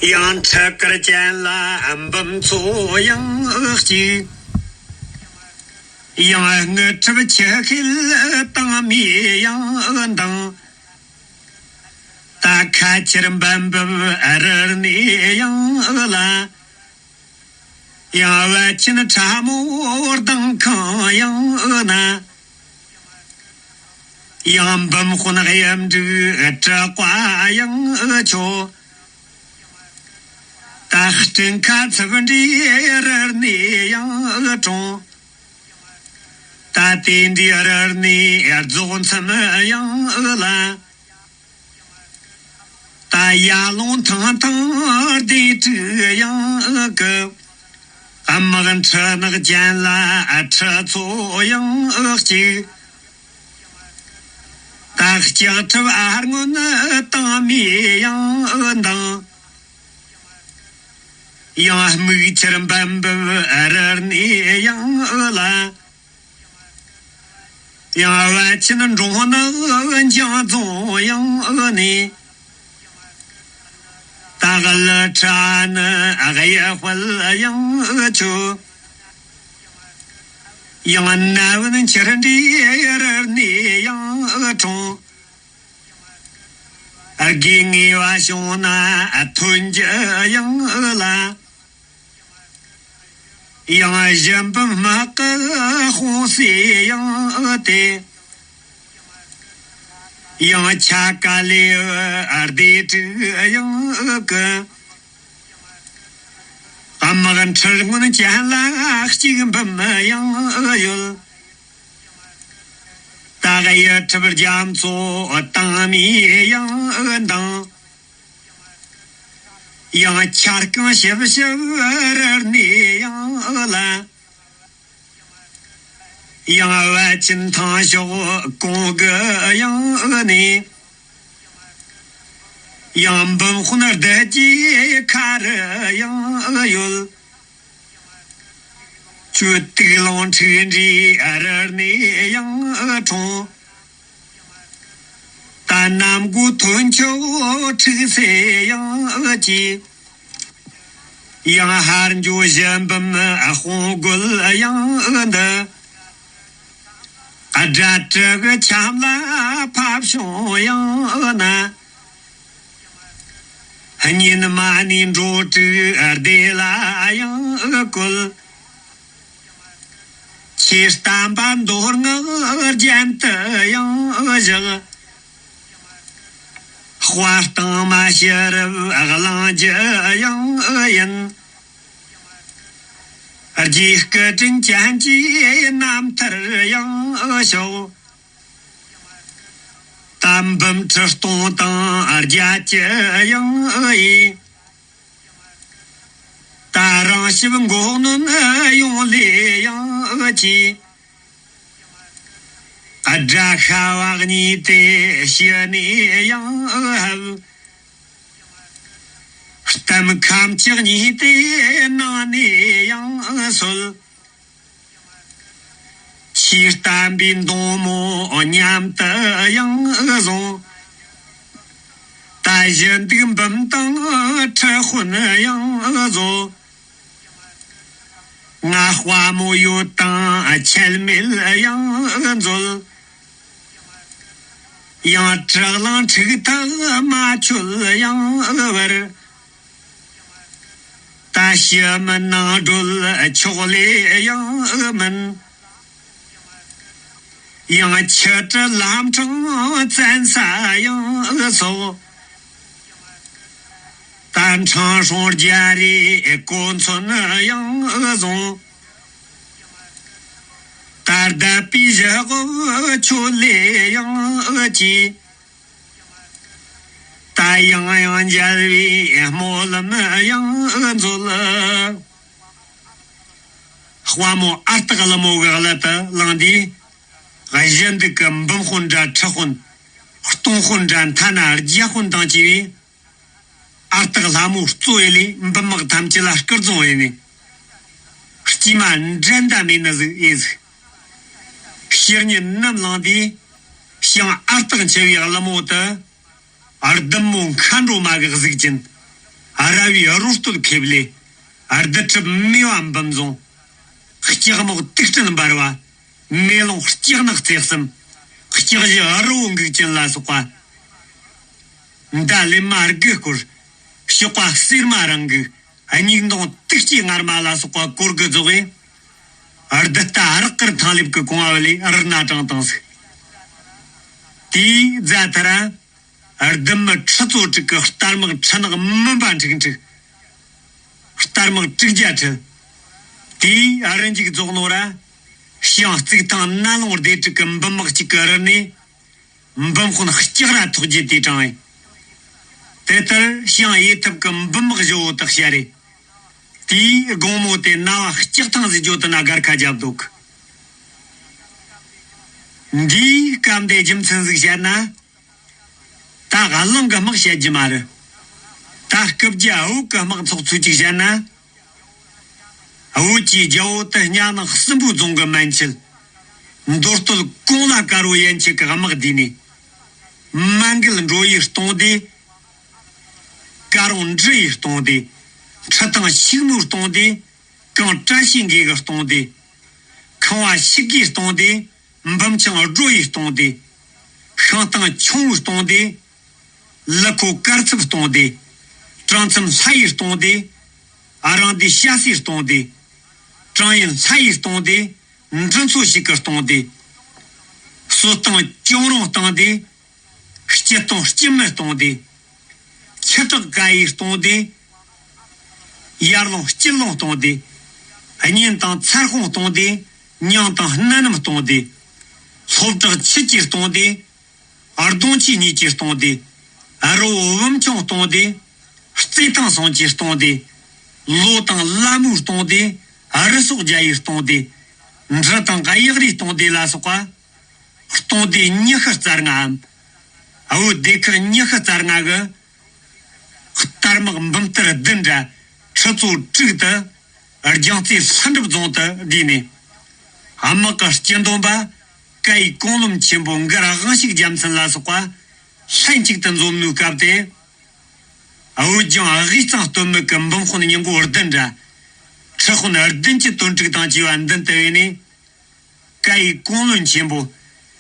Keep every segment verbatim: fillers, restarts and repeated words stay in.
ཡང་ཁྲི་དཀར་ཅན་ལ་འབུམ་ཚོ་ཡང་གཅིག། ཡང་དངུལ་ཁྲབ་ཆུ་ཤེལ་དང་མི་ཡང་འདང་། ད་ཁ་ཆེར་འབབ་འབབ་རི་ནས་ཡང་ལ། ཡང་བལ་ཆེན་ཁྲ་མོ་ལྡང་ཁང་ཡང་ན། ཡང་འབུམ་དཔོན་གཡུ་འབྲུག་དྲེགས་པ་ཡང་ཆོག། ད་སྤྲིན་ཁ་འཚུབ་འདྲའི་རི་ནས་ཡང་གྲོང་། ད་དེ་འདྲའི་རི་ནས་རྫོགས་མཚམས་ཡང་ལ། ད་ཡར་ཀླུང་ཐང་ཐང་སྡེ་དྲུག་ཡང་གི། དམག་འཁྲུག་ནག་ཅན་ལ་ཁྲི་ཚོ་ཡང་གཅིག། ད་ལྕགས་ཁྲབ་ཨ་སྔོན་དང་མི་ཡང་འདང་། ཡང་སྨུག་ཆུར་འབབ་འབབ་རི་ནས་ཡང་ལ། ཡང་བལ་ཆེན་འབྲོང་ནག་འཇང་རྫོང་ཡང་ནས། ད་ག་ལི་ཁྲ་ནི་གཡུ་དཔལ་ཡང་ཆོག། ཡང་ན་བུན་ཆུར་འདྲའི་རི་ནས་ཡང་གྲོང་། དགོས་ངེས་པ་བྱུང་ན་ཐོན་རྒྱུ་ཡང་ལ། ཡང་གཞན་པ་དམག་གི་དཔུང་སྲིད་ཡང་དེ། ཡང་ཆ་ག་ལེ་སྡེ་དྲུག་ཡང་གི། དམག་འཁྲུག་སྔོན་ཅན་ལ་གཅིག་འབུམ་ཡང་ཡོད། ད་གཡུ་ཁྲབ་རྒྱ་མཚོ་དང་མི་ཡང་འདང་། ཡང་ཆ་རྐང་ཞིབ་ཞིབ་རི་ནས་ཡང་ལ། ཡང་བལ་ཆེན་ཐང་ཕྱོགས་གོང་གི་ཡང་ནས། ཡང་འབུམ་དཔོན་བདུད་ཀྱི་ཁ་རུ་ཡང་ཡོད། ཆུ་ཏིག་ལོང་ཁྲིག་འདྲའི་རི་ནས་ཡང་གྲོང་། ད་གནམ་སྒོ་ཐོན་ཆོག་ཁྲིག་སེ་ཡང་གྱིས། ཡང་ཧར་འགྱོ་བཞི་འབུམ་དཔུང་རྒོད་ཡང་འདི། དགྲ་དྲག་གི་ཆམ་ལ་ཕབ་བྱུང་ཡང་ན། གཉེན་མ་ནི་འགྲོ་དྲུག་སྡེ་ལ་ཡང་བཀོད། ཆོས་བསྟན་པ་མདོ་སྔགས་རྒྱན་དུ་ཡང་བཞག། དཔའ་གཏང་མ་ཤེས་རབ་གླེང་རྒྱུ་ཡང་ཡིན། རྗེ་སྐུ་དྲིན་ཅན་གྱི་རྣམ་ཐར་ཡང་ཤོག། ད་འབུམ་ཁྲི་སྟོང་དང་བརྒྱད་ཅུ་ཡང་ཡིན། ད་རང་ཞིབ་འགོག་གནོན་ཡོང་ལས་ཡང་གྱིས། དགྲ་ཤ་བ་གཉིས་ཏེ་ཕྱི་ནས་ཡང་ཧབ། གཏམ་ཁམས་ཀྱི་གཉིས་ཏེ་ནང་ནས་ཡང་སོལ། ཆོས་བསྟན་པའི་མདུང་མོ་མཉམ་དུ་ཡང་བཟུང་། ད་གཞི་འདུག་འབུམ་དང་ཁྲི་དཔོན་ཡང་བཟོ། ང་དཔའ་མོ་ཡོད་དང་ཆད་མེད་ཡང་མཛོད། ཡང་དྲག་ལང་འཁྲུག་ཐག་མ་ཆོད་ཡང་བར། ད་ཕྱི་མི་ནང་སྒྲོལ་ཕྱོགས་ལས་ཡང་མིན། ཡང་ཆུ་གྲི་ལམ་འཕྲང་བཙན་ས་ཡང་སོགས། ད་འཕྲང་སྲུང་རྒྱ་རི་གོ་མཚོན་ཡང་བཟུང་། ད་བརྡབས་པའི་བཞི་དབུ་ཆོད་ལས་ཡང་གྱིས། ད་ཡང་ཡང་མཇལ་བའི་སྨོན་ལམ་ཡང་མཛོད། དཔའ་མོ་ཨ་སྟག་ཀླུ་མོ་གི་ཀླད་དུ་ལངས་དུས། གཞི་འདུག་གི་འབུམ་དཔོན་དྲ་ཁྲི་དཔོན། སྟོང་དཔོན་དྲ་མཐའ་ན་བརྒྱ་དཔོན་དང་བཅས་པས། ཨ་སྟག་ལྷ་མོ་གཙོ་ཡི་ལས་འབུམ་དམག་ཐམས་ཅད་ལ་སྐུར་བརྫངས་ཡིན་ནས། དཀྱུས་མ་འགྲན་ཟླ་མེད་ནི་ཟིག་ཨེ་ཟིག། ཕྱི་ཉིན་ནམ་ལངས་དུས། ཞིང་ཨ་སྟག་འཆི་བའི་ཀླུ་མོ་དུ། ཨར་འདམ་མོ་མཁའ་འགྲོ་མ་གི་གཟུགས་ཅན། ར་བའི་རོ་སྟོད་ཁེབས་ལས། རྡུལ་འཁྲབ་མེ་བ་འབུམ་བཟུང་། ལྕགས་མོག་དུག་སྤྲིན་འབར་བ། མེ་ལོང་ལྕགས་ནག་རྩེ་གསུམ། ལྕགས་བཞི་རི་བོ་འགུགས་ཅན་ལ་སོགས་པ། མདའ་ལེབ་མ་དགུ་སྐོར། གཤོག་པ་གསེར་མ་རང་འགུགས། སྙིགས་མདངས་དུག་སྐྱེས་ངར་མ་ལ་སོགས་པ་སྐོར་གི་རྫོགས་པས། རྡུལ་རྟ་རག་དཀར་ཐང་ལེབ་ཀྱི་གོང་བ་ལས་རི་སྣ་དྲངས་བཏང་ཟིག། དེའི་རྫ་མཐར། རྡུལ་མི་ཁྲི་ཚོ་དྲུག་གི་རྟ་དམག་ཁྲི་ནག་མུན་པ་འཁྲིག་འཁྲིག། རྟ་དམག་དྲུག་བརྒྱ་ཁྲིད། དེའི་རི་འཇིག་རྫོགས་ནོ་ར། ཞིང་རྩིག་ཐང་ནན་ལུང་སྡེ་དྲུག་གི་འབུམ་དམག་གཅིག་གི་རི་ནས། འབུམ་དཔོན་ལྕགས་ར་ཐོག་རྒྱུད་དེ་དྲངས་ཡིན། དེ་ལྟར་ཞིང་གཡས་ཐབས་ཀྱི་འབུམ་དམག་བཞི་བོ་དག་བཤད་རེད། དེའི་དགོང་མོ་དེ་ན་བ་ལྕགས་ཐང་ཟེར་རྒྱུ་དེ་ན་སྒར་ཁ་བརྒྱབ་འདུག། འདིའི་སྐབས་འདིའི་རྒྱུ་མཚན་ཟིག་བཤད་ན། ད་གླང་གི་དམག་བཤད་རྒྱུ་མ་རེད། ད་སྐུ་བརྒྱ་བོད་ཀྱི་དམག་ཚོགས་ཚུལ་གཅིག་བཤད་ན། བོད་ཀྱི་རྒྱལ་པོ་དེ་གཉའ་ནང་སྲིན་པོའི་རྫོང་གི་མན་ཆད། མདོ་སྟོད་ཀོང་ལ་དཀར་བོ་ཡན་ཆད་ཀྱི་དམག་བསྡུས་ནས། མ་འགལ་འགྲོ་ཡི་སྟོང་སྡེ། ཀ་རོང་འབྲི་ཡི་སྟོང་སྡེ། ཁྲི་ཐང་ཕྱུག་མོའི་སྟོང་སྡེ། གངས་བཀྲ་ཤིས་འགོས་ཀྱི་སྟོང་སྡེ། ཁང་བ་ཕྱུག་གི་སྟོང་སྡེ། འབུམ་ཆང་སྒྲོ་ཡི་སྟོང་སྡེ། ཤིང་སྟེང་ཆུང་བའི་སྟོང་སྡེ། ལི་ཁོ་དཀར་ཚབ་སྟོང་སྡེ། གྲང་ཚམ་ལྷ་ཡི་སྟོང་སྡེ། ཨ་རང་སྡེ་ཤ་སའི་སྟོང་སྡེ། གྲང་ཡུལ་ལྷ་ཡི་སྟོང་སྡེ། འབྲི་མཚོ་ཞིག་གི་སྟོང་སྡེ། སོ་སྟེང་གཅོང་རོང་སྟོང་སྡེ། སྐྱི་སྟོང་སྐྱི་མི་སྟོང་སྡེ། ཁྱི་བྲག་ཀ་ཡི་སྟོང་སྡེ། ཡར་ལུང་སྐྱིད་ལུང་སྟོང་སྡེ། གཉེན་དང་ཚར་ཁོང་སྟོང་སྡེ། ཉང་དང་སྣ་ནམ་སྟོང་སྡེ། ལྷོ་བྲག་ཆུ་སྐྱེས་སྟོང་སྡེ། ཨར་གདོང་ཆུ་གཉིས་ཀྱི་སྟོང་སྡེ། ཨ་རོ་བུམ་ཆུང་སྟོང་སྡེ། རྩེ་ཐང་སོང་གྱི་སྟོང་སྡེ། ལོ་དང་ལ་མོའི་སྟོང་སྡེ། རི་སོག་རྒྱ་ཡི་སྟོང་སྡེ། འབྲི་དང་གཡག་རིའི་སྟོང་སྡེ་ལ་སོགས་པ། སྟོང་སྡེ་ཉི་ཤུ་རྩ་ལྔའམ། བོད་སྡེ་ཁག་ཉི་ཤུ་རྩ་ལྔ་གི། རྟ་དམག་འབུམ་སྟར་བདུན་དྲ་ཁྲི་ཚོ་དྲུག་ཏུ། རྒྱང་རྩེ་ལྷུན་གྲུབ་རྫོང་དུ་བསྡུས་ནས། དམག་གི་སྤྱི་འདོམས་པ་ཀ་ཡི་ཀོང་ལོམ་ཆེན་པོ་མགར་དབང་ཕྱུག་རྒྱལ་མཚན་ལ་སོགས་པ་ལྷན་ཅིག་ཏུ་འཛོམས་ནུས་སྐབས་དེ། བོད་ལྗོངས་དབུས་གཙང་སྟོད་སྨད་ཀྱི་འབུམ་དཔོན་སྙིང་པོ་བདུན་དྲ། ཁྲི་དཔོན་བདུན་གྱི་དོན་དྲུག་དང་བཅས་པ་མདུན་དུ་བོས་ནས། ཀ་ཡི་ཀོང་ལོན་ཆེན་པོ་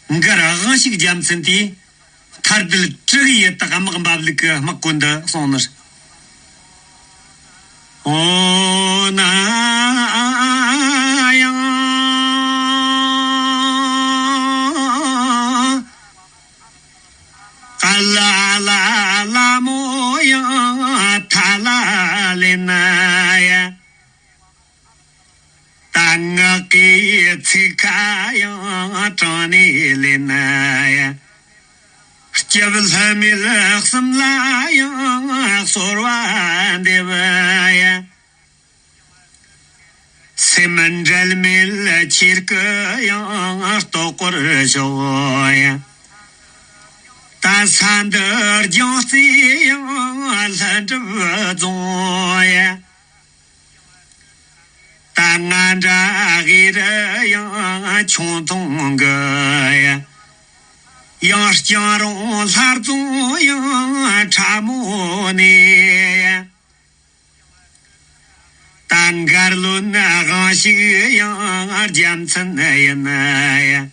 མགར་དབང་ཕྱུག་རྒྱལ་མཚན་དེས་མཐར་དུ་དྲུག་ཡི་དག་དམག་འབབ་ལུགས་ཀྱི་དམག་དཀོན་དུ་སོང་ནི། འོ་ན་ཡང་ཀ་ལ་ལ་ལ་མོ་ཡང་ཐ་ལ་ལེ་ན་ཡ། ད་ངག་གི་ཚིག་ཁ་ཡང་དྲང་ནས་ལེན་ན་ཡ། སྐྱབས་ལྷ་མེད་གསུམ་ལ་ཡང་གསོལ་བ་འདེབས་ཡ། སེམས་འབྲལ་མེད་ཆོས་སྐུ་ཡང་རྟོགས་པར་ཤོག་ཡ། ད་ས་འདི་རྒྱང་རྩེ་ཡང་ལྷུན་གྲུབ་རྫོང་ཡ། ད་ང་འདྲ་གི་རུ་ཡང་ཆུང་ཐུང་གི་ཡ། ཡང་རྐྱང་རོང་ལྷ་རྫོང་ཡང་ཁྲ་མོ་ནས་ཡ། ད་མགར་བློན་དབང་ཕྱུག་ཡང་རྒྱལ་མཚན་ཡིན་ཡ།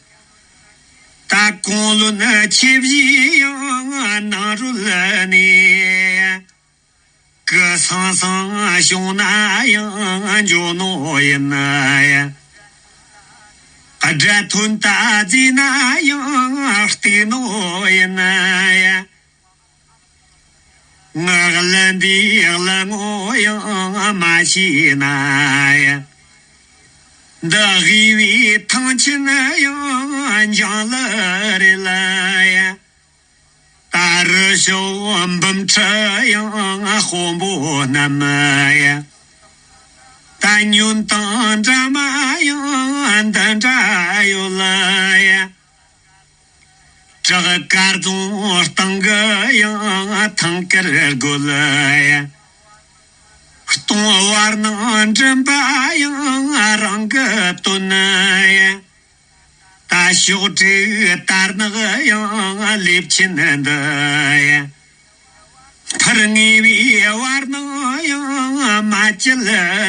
ད་ཀོང་བློན་ཆེ་བཞི་ཡང་ནང་རོལ་ནས་ཡ། སྐུ་སང་སང་བྱུང་ན་ཡང་འགྱོ་ནོ་ཡིན་ན་ཡང་། དགྲ་ཐོན་ད་རྫི་ན་ཡང་གཏུག་ནོ་ཡིན་ན་ཡང་། ངག་ལ་འདི་གླུ་ངོ་ཡང་མ་ཤེས་ན་ཡང་། འདི་གཡས་པའི་ཐང་ཆེན་ཡང་འཇང་ལ་རེད་ལ་ཡང་། ད་རི་ཤོ་འབུམ་ཁྲི་ཡང་དཔོན་པོ་རྣམས་ཡ། ད་ཉོན་དང་འདྲ་མ་ཡང་འདི་འདྲ་ཡོད་ལ་ཡ། བྲག་དཀར་རྫོང་སྟེང་གི་ཡང་ཐང་དཀར་དགོ་ལ་ཡ། སྟོང་བར་སྣང་འགྲིམ་པ་ཡང་རང་གི་དོན་ཡ། ད་ཕྱོགས་དྲུག་དར་ནག་ཡང་ལེབ་ཆེན་འདི་ཡ། ཕར་ངེས་པའི་བར་སྣང་ བཅིལ་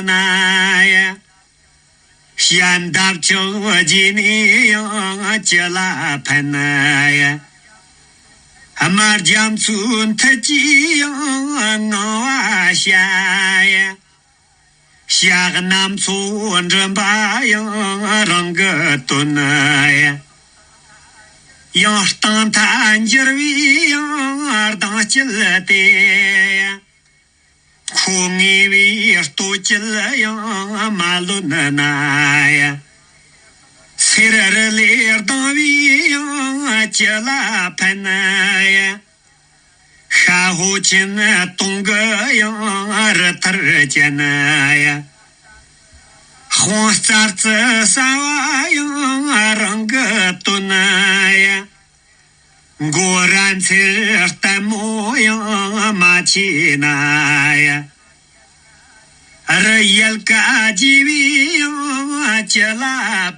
ན་ཡ། ཞལ་འདབ་ཆགས་བརྗེས་ནས་ཡང་བཅུད་ལ་ཕན་ཡ། རྨ་རྒྱ་མཚོའི་མཐིལ་གྱིས་ཡང་ངང་བ་བྱ་ཡ། ཞག་ན་མཚོ་འགྲིམ་པ་ཡང་རང་གི་དོན་ཡ། ཡང་རྟིང་མཐའ་འགྱུར་བའི་ཡང་ལྡང་དཀྱིལ་དེ། མཁོ་ངེས་པའི་ལྟོ་དཀྱིལ་ཡང་མ་ལོན་ན་ཡ། སེར་རི་ལས་ལྡང་བའི་ཡང་བཅུད་ལ་ཕན་ཡ། ཤ་ཧོ་ཆེན་དུང་གི་ཡང་རི་མཐར་བཅད་ན་ཡ། དཔང་རྩྭ་རྩི་ཟ་བ་ཡང་རང་གི་དོན་ཡ། མགོ་ར་འཚེར་ལྟད་མོ་ཡང་མ་བྱས་ན་ཡ། རི་ཡལ་ག་རྒྱས་པའི་ཡང་བཅུད་ལ་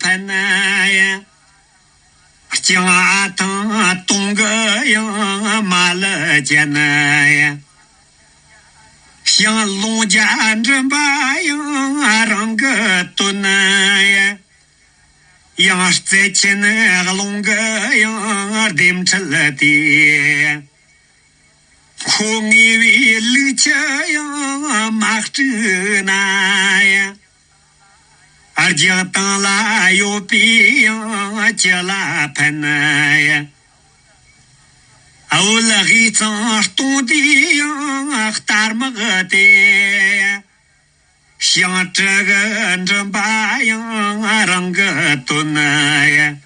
ཕན་ཡ། རྐྱང་ཨ་ཐང་དུང་གི་ཡང་མ་ལི་བཅད་ན་ཡ། ཞིང་རླུང་རྒྱ་འགྲིམ་པ་ཡང་རང་གི་དོན་ཡ། ཡང་རྩེ་ཆེན་རླུང་གི་ཡང་ལྡེམ་ཁྲི་དེ། མཁོ་ངེས་པའི་ལུག་ཁྱུ་ཡང་མ་དཀྲུགས་ན་ཡ། རྒྱག་སྟངས་ལ་ཡོད་པའི་ཡང་བཅུད་ལ་ཕན་ཡ། འོལ་དབུས་གཙང་སྟོང་སྡེའི་ཡང་རྟ་དམག་དེ། ཞིང་བྲག་གི་འགྲིམ་པ་ཡང་རང་གི་དོན་ཡ།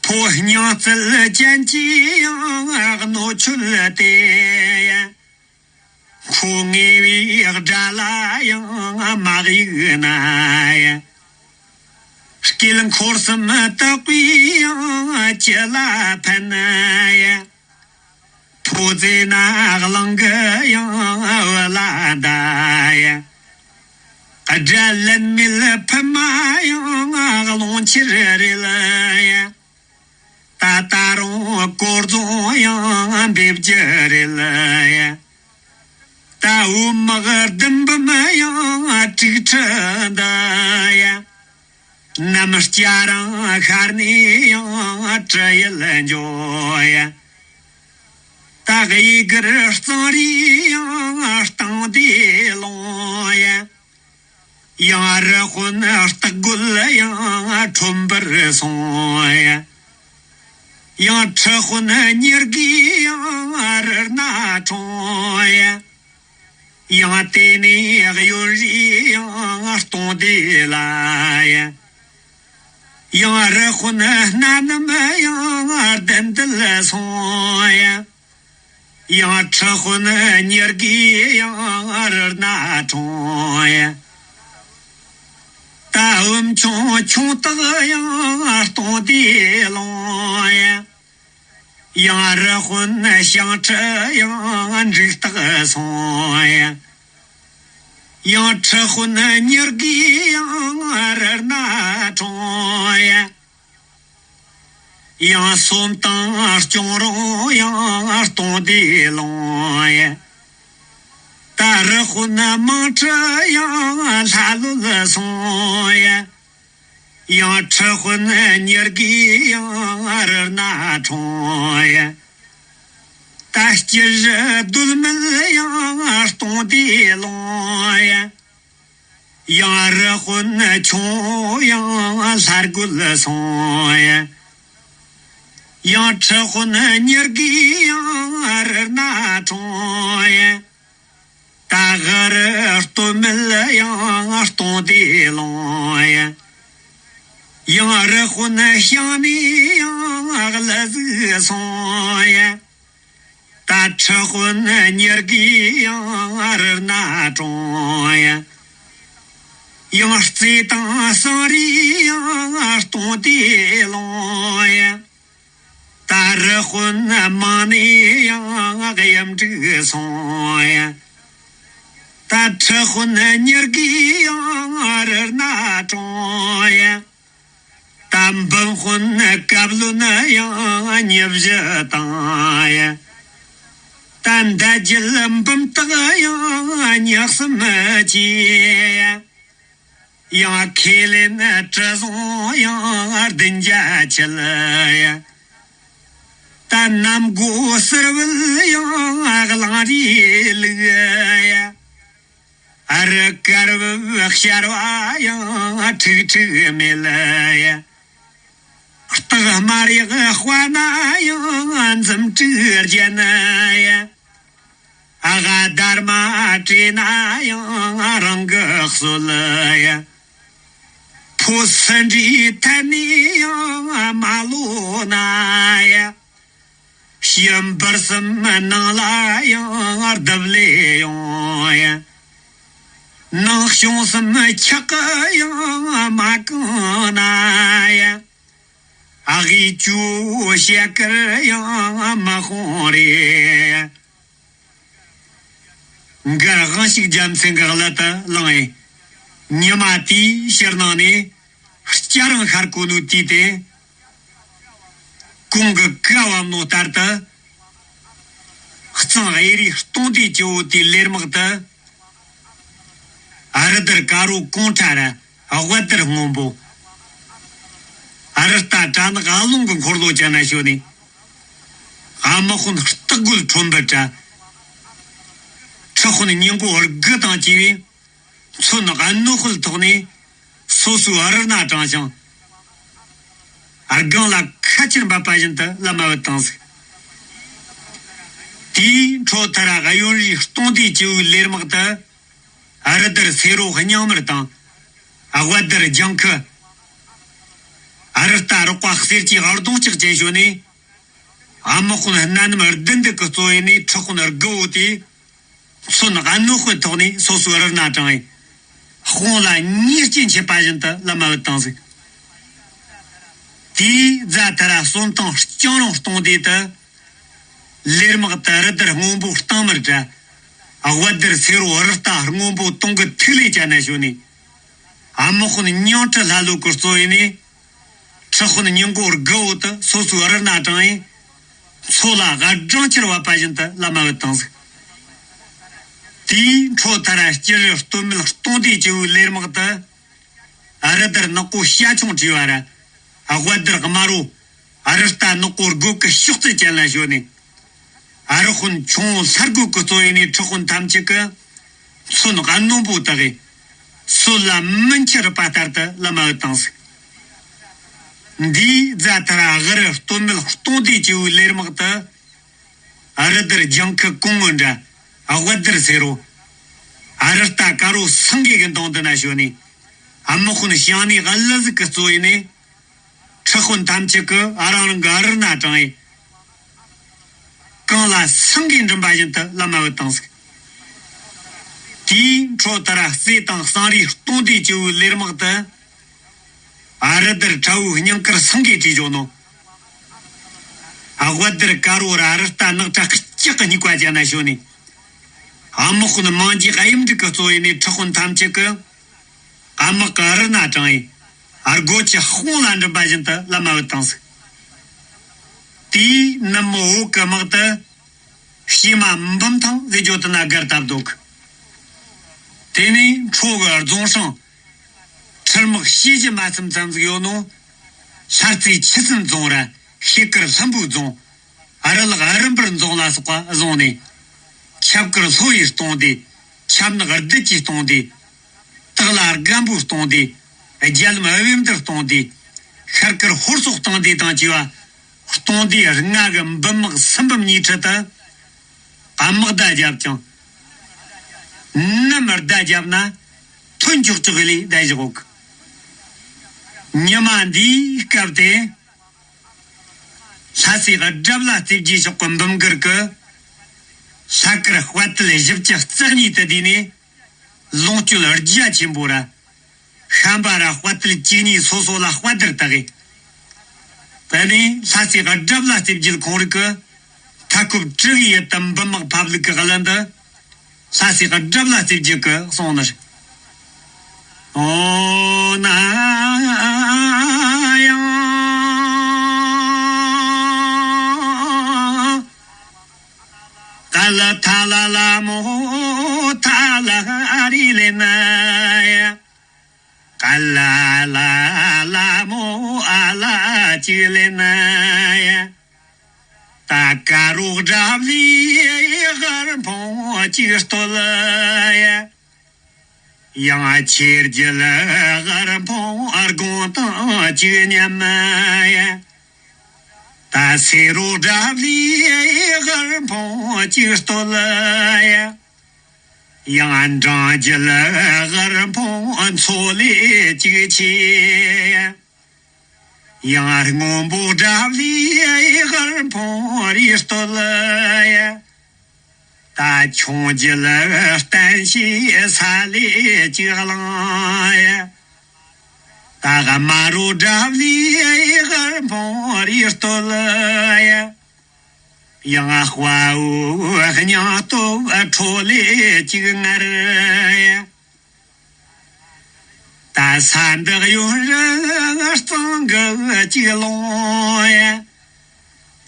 ཕོ་སྙིང་རྩལ་ཅན་གྱི་ཡང་རྣོ་མཆོད་དེ། མཁོ་ངེས་པའི་དགྲ་ལ་ཡང་མ་གཡུགས་ན་ཡ། སྐེད་འཁོར་གསུམ་དག་པའི་ཡང་བཅུད་ལ་ཕན་ཡ། ཕོ་རྩེ་ན་གླང་གི་ཡང་འོད་ལ་འདའ་ཡ། དགྲ་ལན་མེད་ཕུ་མ་ཡང་རླུང་ཕྱིར་རེད་ཡ། ད་ད་རུང་དཀོར་རྫོང་ཡང་འབེབས་རྒྱུ་རེད་ཡ། ད་འོ་མག་ལྡུམ་བུམ་ཡང་དྲུག་ཁྲི་འདི་ཡ། ནམ་སྐྱ་རང་ཤར་ནས་ཡང་དྲི་ཡུལ་འཇོག་ཡ། ད་གཡས་གར་གཙང་རིའི་ཡང་སྟེང་དེ་ལོང་ཡ། ཡང་རི་དཔོན་སྟག་རྒོད་ཡང་ཁྲོན་པར་སོང་ཡ། ཡང་ཁྲི་དཔོན་ཉི་དགུའི་ཡང་རི་སྣ་དྲོངས་ཡ། ཡང་དེ་ནས་གཡོན་རིའི་ཡང་སྟོང་སྡེ་ལ་ཡ། ཡང་རི་དཔོན་སྣ་ནམ་ཡང་གདན་དུ་སོང་ཡ། ཡང་ཁྲི་དཔོན་ཉི་དགུའི་ཡང་རི་སྣ་དྲོངས་ཡ། ད་འོམ་ཆུང་ཆུང་སྟག་ཡང་སྟོང་སྡེ་ལོང་ཡ། ཡང་རི་དཔོན་ཞང་ཁྲི་ཡང་འབྲུག་སྟག་སོང་ཡ། ཡང་ཁྲི་དཔོན་ཉི་དགུའི་ཡང་རི་སྣ་དྲོངས་ཡ། ཡང་སོམ་དང་སྐྱོང་རོང་ཡང་སྟོང་སྡེ་ལོང་ཡ། ད་རི་དཔོན་མང་ཁྲི་ཡང་ལྷ་ལོད་སོང་ཡ། ཡང་ཁྲི་དཔོན་ཉི་དགུའི་ཡང་རི་སྣ་དྲོངས་ཡ། ད་སྐྱིད་རི་རྡོལ་མལ་ཡང་སྟོང་སྡེ་ལོང་ཡ། ཡང་རི་དཔོན་ཆུང་ཡང་ལྷ་རྒོད་སོང་ཡ། ཡང་ཁྲི་དཔོན་ཉི་དགུའི་ཡང་རི་སྣ་དྲོངས་ཡ། ད་ག་རི་སྟོད་སྨད་ཡང་སྟོང་སྡེ་ལོང་ཡ། ཡང་རི་དཔོན་ཞང་ནས་ཡང་གླུ་གཟུགས་སོང་ཡ། ད་ཁྲི་དཔོན་ཉི་དགུའི་ཡང་རི་སྣ་དྲོངས་ཡ། ཡང་རྩེ་དང་ཟངས་རིའི་ཡང་སྟོང་སྡེ་ལོང་ཡ། ད་རི་དཔོན་མང་ནས་ཡང་གཡུ་འབྲུག་སོང་ཡ། ད་ཁྲི་དཔོན་ཉི་དགུའི་ཡང་རི་སྣ་དྲོངས་ཡ། ད་འབུམ་དཔོན་བཀའ་བློན་ཡང་ཉི་བཞི་དང་ཡ། ད་མདའ་རྒྱུད་འབུམ་སྟག་ཡང་ཉག་གསུམ་གྱི། ཡང་ཁས་ལེན་དྲི་བཟང་ཡང་བདུན་བརྒྱ་ཆད་ཡ། ད་གནམ་སྒོ་གསེར་བུལ་ཡང་གླང་རིའི་ལུག་ཡ། ཨ་རི་དཀར་བུ་ཤར་བ་ཡང་ཁྲིག་ཁྲིག་མེད་ཡ། སྟག་དམར་ཡག་དཔའ་ན་ཡང་འཛུམ་དྲུག་རྒྱན་ཡ། ཨ་ག་དར་མ་བྲེས་ན་ཡང་རང་གི་གསོད་ཡ། ཕོ་སི་འདྲའི་ཐད་ནས་ཡང་མ་ལོ་ན་ཡ། ཞི་འབུར་གསུམ་ནང་ལ་ཡང་རྡབ་ལེ་ཡོང་ཡ། ནང་གཤོང་གསུམ་ཆག་གི་ཡང་མ་གང་ན་ཡ། ཨ་གི་ཅུ་ཤེ་ཀར་ཡང་མ་ཧོང་རེ། འགར་དབང་ཞིག་རྒྱལ་མཚན་གི་གླུ་དུ་བླངས་ཡིན། ཉི་མ་དེའི་ཕྱིར་ནང་ནས་སྐྱ་རང་ཤར་གོ་ནོ་དུས་དེ། གོང་གི་བཀའ་བབས་ནོ་ལྟར་དུ། གཙང་གཡས་རུའི་སྟོང་སྡེ་སྤྱི་བོ་དེའི་ལེར་མག་ཏུ། ཨ་རི་དར་དཀར་བོ་གོང་ཁྲ་ར་དབལ་དར་སྔོན་པོ། ཨ་རི་རྟ་བྲག་ནག་ཨ་ལོང་གི་འཁོར་ལོ་ཅན་ན་ཞོན་ནས། ཨ་མ་ཧོན་སྟག་རྒོད་ཁྲོན་པུ་བྲ། ཁྲི་ཧོན་སྙིང་པོ་དགུ་དང་བཅས་པས། མཚོན་གནོད་དཔལ་ཐོག་ནས་སོ་སོའི་ཨ་རི་སྣ་དྲངས་ཤིང་། ཨ་སྒང་ལ་ཁ་ཆེར་འབབ་པ་བཞིན་དུ་ལམ་མ་བུད་བཏང་ཟིག་དེའི་འཕྲོ་མཐར་གཡོན་རུའི་སྟོང་སྡེ་སྤྱི་བོའི་ལེར་མག་ཏུ། ཨ་རི་དར་སེ་རོ་སྙིང་དམར་དང་། ཨ་དབལ་དར་ལྗང་ཁུ། ཨ་རི་རྟ་རོག་པ་གསེར་གྱི་ཨར་གདོང་ལྕགས་ཅན་ཞོན་ནས། ཨ་མ་ཧོན་སྣ་ནམ་བདུན་འདུག་གི་གཙོ་ཡིན་ནས་ཁྲི་ཧོན་དགུ་བོ་དེ། མཚོན་གནོད་དཔལ་ཐོག་ནས་སོ་སོའི་རི་སྣ་དྲངས་ཡིན། དཔུང་ལ་ཉེས་སྐྱོན་ཆད་པ་བཞིན་དུ་ལམ་མ་བུད་བཏང་ཟིག་དེའི་རྫ་ཐ་ར་གསོམ་ཐང་སྤྱང་རོང་སྟོང་སྡེ་དུ། ལེར་མག་ཏུ་རི་དར་སྔོན་པོ་གཏང་མར་བྲ། དབལ་དར་སེ་རོ་རི་རྟ་སྔོན་པོ་དུང་གི་ཐིག་ལེ་ཅན་ན་ཞོན་ནས། ཨ་མ་ཧོན་སྙིང་ཁྲི་ལྷ་ལོ་ཀུར་གཙོ་ཡིན་ནས། ཁྲི་ཧོན་སྙིང་མགོ་དགུ་བོ་དུ་སོ་སོའི་རི་སྣ་དྲངས་ཡིན། མཚོ་ལ་སྦྲང་ཆར་བབས་པ་བཞིན་དུ་ལམ་མ་བུད་བཏང་ཟིག་དེའི་འཕྲོ་མཐར་སྤྱིར་སྟོད་སྨད་སྟོང་སྡེ་སྤྱི་བོའི་ལེར་མག་ཏུ། ཨ་རི་དར་ནག་པོ་ཤ་ཆུང་བྲིས་པ་ར། དབལ་དར་དམར་བོ། ཨ་རི་རྟ་ནག་པོ་རྒོད་ཀྱི་གཤོག་རྩལ་ཅན་ལ་ཞོན་ནས། ཨ་རི་ཧོན་ཆུང་ལྷ་རྒོད་ཀྱི་གཙོ་ཡིན་ནས་ཁྲི་ཧོན་ཐམས་ཅད་ཀྱི། མཚོན་གནོན་པོ་དག་གིས། སྲོད་ལ་མུན་ཆུ་རུབ་པ་ལྟར་དུ་ལམ་མ་བུད་བཏང་ཟིག་འདིའི་རྫ་ཐ་ར་ག་རི་སྟོད་སྨད་སྟོང་སྡེ་སྤྱི་བོའི་ལེར་མག་ཏུ། ཨ་རི་དར་ལྗང་ཁུ་གོང་སྔོན་འདྲ། དབལ་དར་སེ་རོ། ཨ་རི་རྟ་དཀར་བོ་སེང་གེ་གི་མདུང་དུ་ན་ཞོན་ནས། ཨ་མ་ཧོན་ཞང་ནས་ཨ་ལི་ཟིག་གི་གཙོ་ཡིན་ནས། ཁྲི་ཧོན་ཐམས་ཅད་ཀྱིས་ཨ་རང་རང་གི་ཨ་རི་སྣ་དྲངས་ཡིན། གང་ལ་སེང་གེ་འགྲིམ་པ་བཞིན་དུ་ལམ་མ་བུད་བཏང་ཟིག་དེའི་འཕྲོ་མཐར་རྩེ་དང་གསང་རིའི་སྟོང་སྡེ་སྤྱི་བོའི་ལེར་མག་ཏུ། ཨ་རི་དར་ཁྲ་བོའི་སྙིང་དཀར་སེང་གེ་བྲིས་བཞག་ནོ། ཨ་དབལ་དར་དཀར་བོ་ར་ཨ་རི་རྟ་ནག་ཁྲ་ལྕགས་ཀྱི་སྙིགས་པ་ཅན་ན་ཞོན་ནས། ཨ་མ་ཧོན་མང་རྗེས་གཡུ་འབྲུག་གི་གཙོ་ཡིན་ནས་ཁྲི་ཧོན་ཐམས་ཅད་ཀྱིས། ཨ་མག་གི་ཨ་རི་སྣ་དྲངས་ཡིན། ཨ་རྒོད་ཀྱི་དཔུང་ལ་འགྲིམ་པ་བཞིན་དུ་ལམ་མ་བུད་བཏང་ཟིག་དེའི་ནུབ་མོ་འོག་གི་དམག་ཏུ། བྱེ་མ་འབུམ་ཐང་ཟེར་རྒྱུ་དེ་ན་སྒར་བཏབ་འདུག་དེ་ནས་འཕྲོ་གི་རྫོང་སྲང་། ཁྲི་དམག་བྱེ་བཞི་མ་ཚིམ་ཙམ་ཟིག་ཡོད་ནོ། ལྷ་རྩེ་ཆུ་སྲིན་རྫོང་ར་ཤེལ་དཀར་ལྷུན་པོའི་རྫོང་། ཨ་རི་ལག་ཨ་རི་འབུར་རྫོང་ལ་སོགས་པ་བཟུང་ནས། ཆབ་དཀར་ལྷོ་ཡི་སྟོང་སྡེ། ཆབ་ནག་བདུད་ཀྱི་སྟོང་སྡེ། སྟག་ལ་སྒམ་པོའི་སྟོང་སྡེ། རྒྱ་ལམ་བེམ་དར་སྟོང་སྡེ། ཤར་དཀར་ཧོར་སོག་སྟོང་སྡེ་དང་བཅས་པ། སྟོང་སྡེ་ལྔ་གི་འབུམ་དམག་སུམ་འབུམ་གཉིས་ཁྲི་དུ། དམག་བརྡ་བརྒྱབ་ཀྱང་། ནམ་བརྡ་བརྒྱབ་ན། ཐོན་ཆོག་ཆོག་གི་ལས་བསྡད་བཞག་གོ། ཉི་མ་འདིའི་སྐབས་དེ། ལྷ་སའི་དགྲ་བླ་རྩེ་བརྒྱད་ཕྱོགས་ཀྱི་འབུམ་སྒར་གྱི། ལྷ་དཀར་དཔའ་ཐུལ་བཞི་བཅུ་རྩ་གཉིས་དུ་བསྡུས་ནས། ལོངས་སྤྱོད་རྒྱ་ཆེན་པོ་ར། ཤམ་པ་ར་དཔའ་ཐུལ་བཅུ་གཉིས་སོ་སོ་ལ་དཔའ་དར་བཏགས། དེ་ནས་ལྷ་སའི་དགྲ་བླ་རྩེ་བརྒྱད་ཁོང་རིགས་ཀྱི་མཐའ་འཁོབ་དྲུག་ཡི་དམ་འབུམ་དམག་ཕབ་ལུགས་ཀྱི་གླུ་འདི། ལྷ་སའི་དགྲ་བླ་རྩེ་བརྒྱད་ཀྱིས་གསུངས་ནི་རེད། ཨོ་ན་ཡང་། ག་ལ་ ལ་ལ་མོ་ཐ་ལ་རི་ལེ་ན་ཡ། ཀ་ལ་ལ་ལ་མོ་ཨ་ལ་ཅིག་ལེ་ན་ཡ། ད་ཀ་རོག་སྒྲ་བླི་ཧར་འཕོང་ཅིག་སྟོད་ལ་ཡ། ཡང་ཆེར་རྒྱུ་ལ་ཧར་འཕོང་དགོང་དང་ཅིག་མཉམ་ཡ། ད་སེ་རོག་སྒྲ་བླི་ཧར་འཕོང་ཅིག་སྟོད་ལ་ཡ། ཡང་འབྲང་རྒྱུ་ལ་ཧར་འཕོང་མཚོ་ལས་ཅིག་ཆེ་ཡ། ཡང་སྔོན་པོ་སྒྲ་བླི་ཧར་འཕོང་རི་སྟོད་ལ་ཡ། ད་ཆུང་རྒྱུ་ལ་བརྟན་ཞེས་ས་ལས་ཅིག་བླངས་ཡ། ད་དམར་རོ་སྒྲ་བླི་ཧར་འཕོང་རི་སྟོད་ལ་ཡ། ཡང་དཔའ་བོའི་སྙིང་སྟོབས་ཁྲོ་ལས་ཅིག་ངར་ཡ། ད་ས་འདི་གཡོན་རི་གཙང་གི་ཅིག་ལོང་ཡ།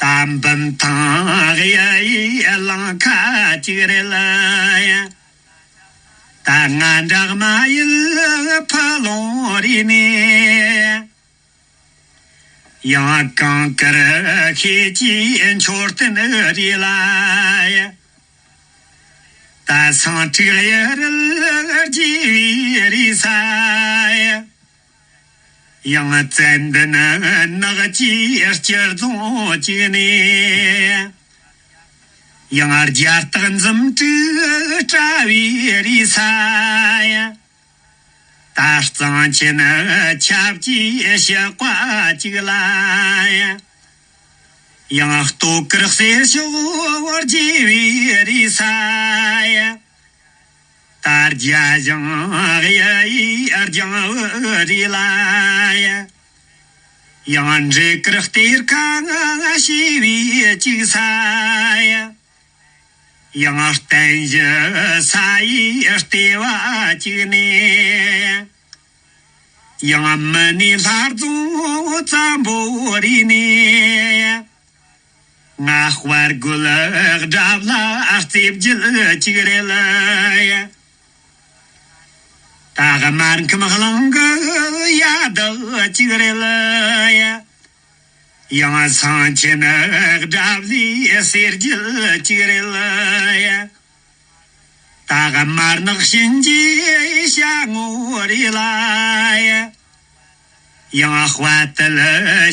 ད་འབུམ་ཐང་གཡུ་ཡི་ལང་ཁ་ཅིག་རེད་ལ་ཡ། ད་ང་འདྲ་མ་ཡིན་ཕ་ལོང་རི་ནས། ཡང་གངས་དཀར་ཤེལ་གྱི་མཆོད་རྟེན་རེད་ལ་ཡ། ད་སང་ཁྲིག་གཡུ་རལ་རྒྱས་པའི་རི་ས་ཡ། ཡང་ཙན་དན་ནགས་ཀྱི་སྤྱིར་རྫོང་གཅིག་ནས། ཡང་རྒྱ་སྟག་འཛུམ་དྲུག་བཀྲ་བའི་རི་ས་ཡ། ད་གཙང་ཆེན་ཆབ་ཀྱི་ཞགས་པ་གཅིག་ལ་ཡ། ཡང་སྟོད་དཀར་གསེར་ཤོག་རྒྱས་པའི་རི་ས་ཡ། ད་རྒྱ་ཞང་གཡུ་ཡི་རྒྱང་བུ་རི་ལ་ཡ། ཡང་འབྲས་དཀར་གཏེར་ཁ་ང་ཞེས་པའི་གཅིག་ས་ཡ། ཡང་བརྟན་བཞི་ས་ཡི་ལྟེ་བ་གཅིག་ནས། ཡང་མི་ནི་ལྷ་རྫོང་བཙན་པོ་རི་ནས། ང་དཔའ་རྒོད་དགྲ་ལ་རྩེ་བརྒྱད་གཅིག་རེད་ལ་ཡ། ད་དམར་ཁམས་གླིང་གི་ཡ་དག་གཅིག་རེད་ལ་ཡ། ཡང་སང་ཆེན་དགྲ་བླའི་གསེར་རྒྱུད་གཅིག་རེད་ལ་ཡ། ད་དམར་ནག་གཤིན་རྗེའི་ཞྭ་ངོ་རེད་ལ་ཡ། ཡང་དཔའ་དལ་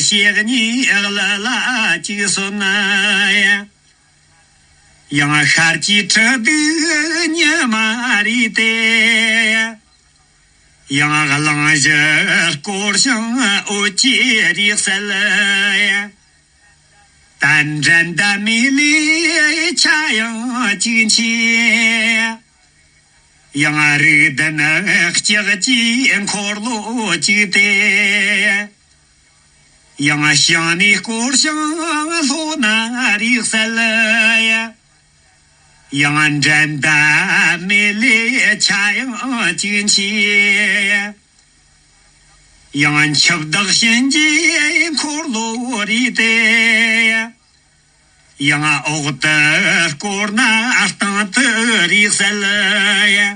ཞེ་གཉིས་གླུ་ལ་གཅིག་སོན་ན་ཡ། ཡང་ཤར་གྱི་ཁྲི་གདུགས་ཉི་མ་རེད་དེ། ཡང་གླིང་བཞི་སྐོར་ཞིང་འོད་ཀྱི་རིགས་གསལ་ཡ། ད་འགྲན་ཟླ་མེད་ལས་ཆ་ཡང་གཅིག་མཆིས། ཡང་རིགས་ལྡན་ལྕགས་ཀྱི་འཁོར་ལོ་གཅིག་སྟེ། ཡང་ཞིང་ནས་བསྐོར་ཞིང་ལྷོ་ན་རིགས་གསལ་ཡ། ཡང་འགྲན་ཟླ་མེད་ལས་ཆ་ཡང་གཅིག་མཆིས། ཡང་འཆི་བདག་གཤིན་རྗེའི་འཁོར་ལོ་རེད་དེ། ཡང་འོག་ཏུ་བསྐོར་ན་སྟེང་དུ་རིགས་གསལ་ཡ།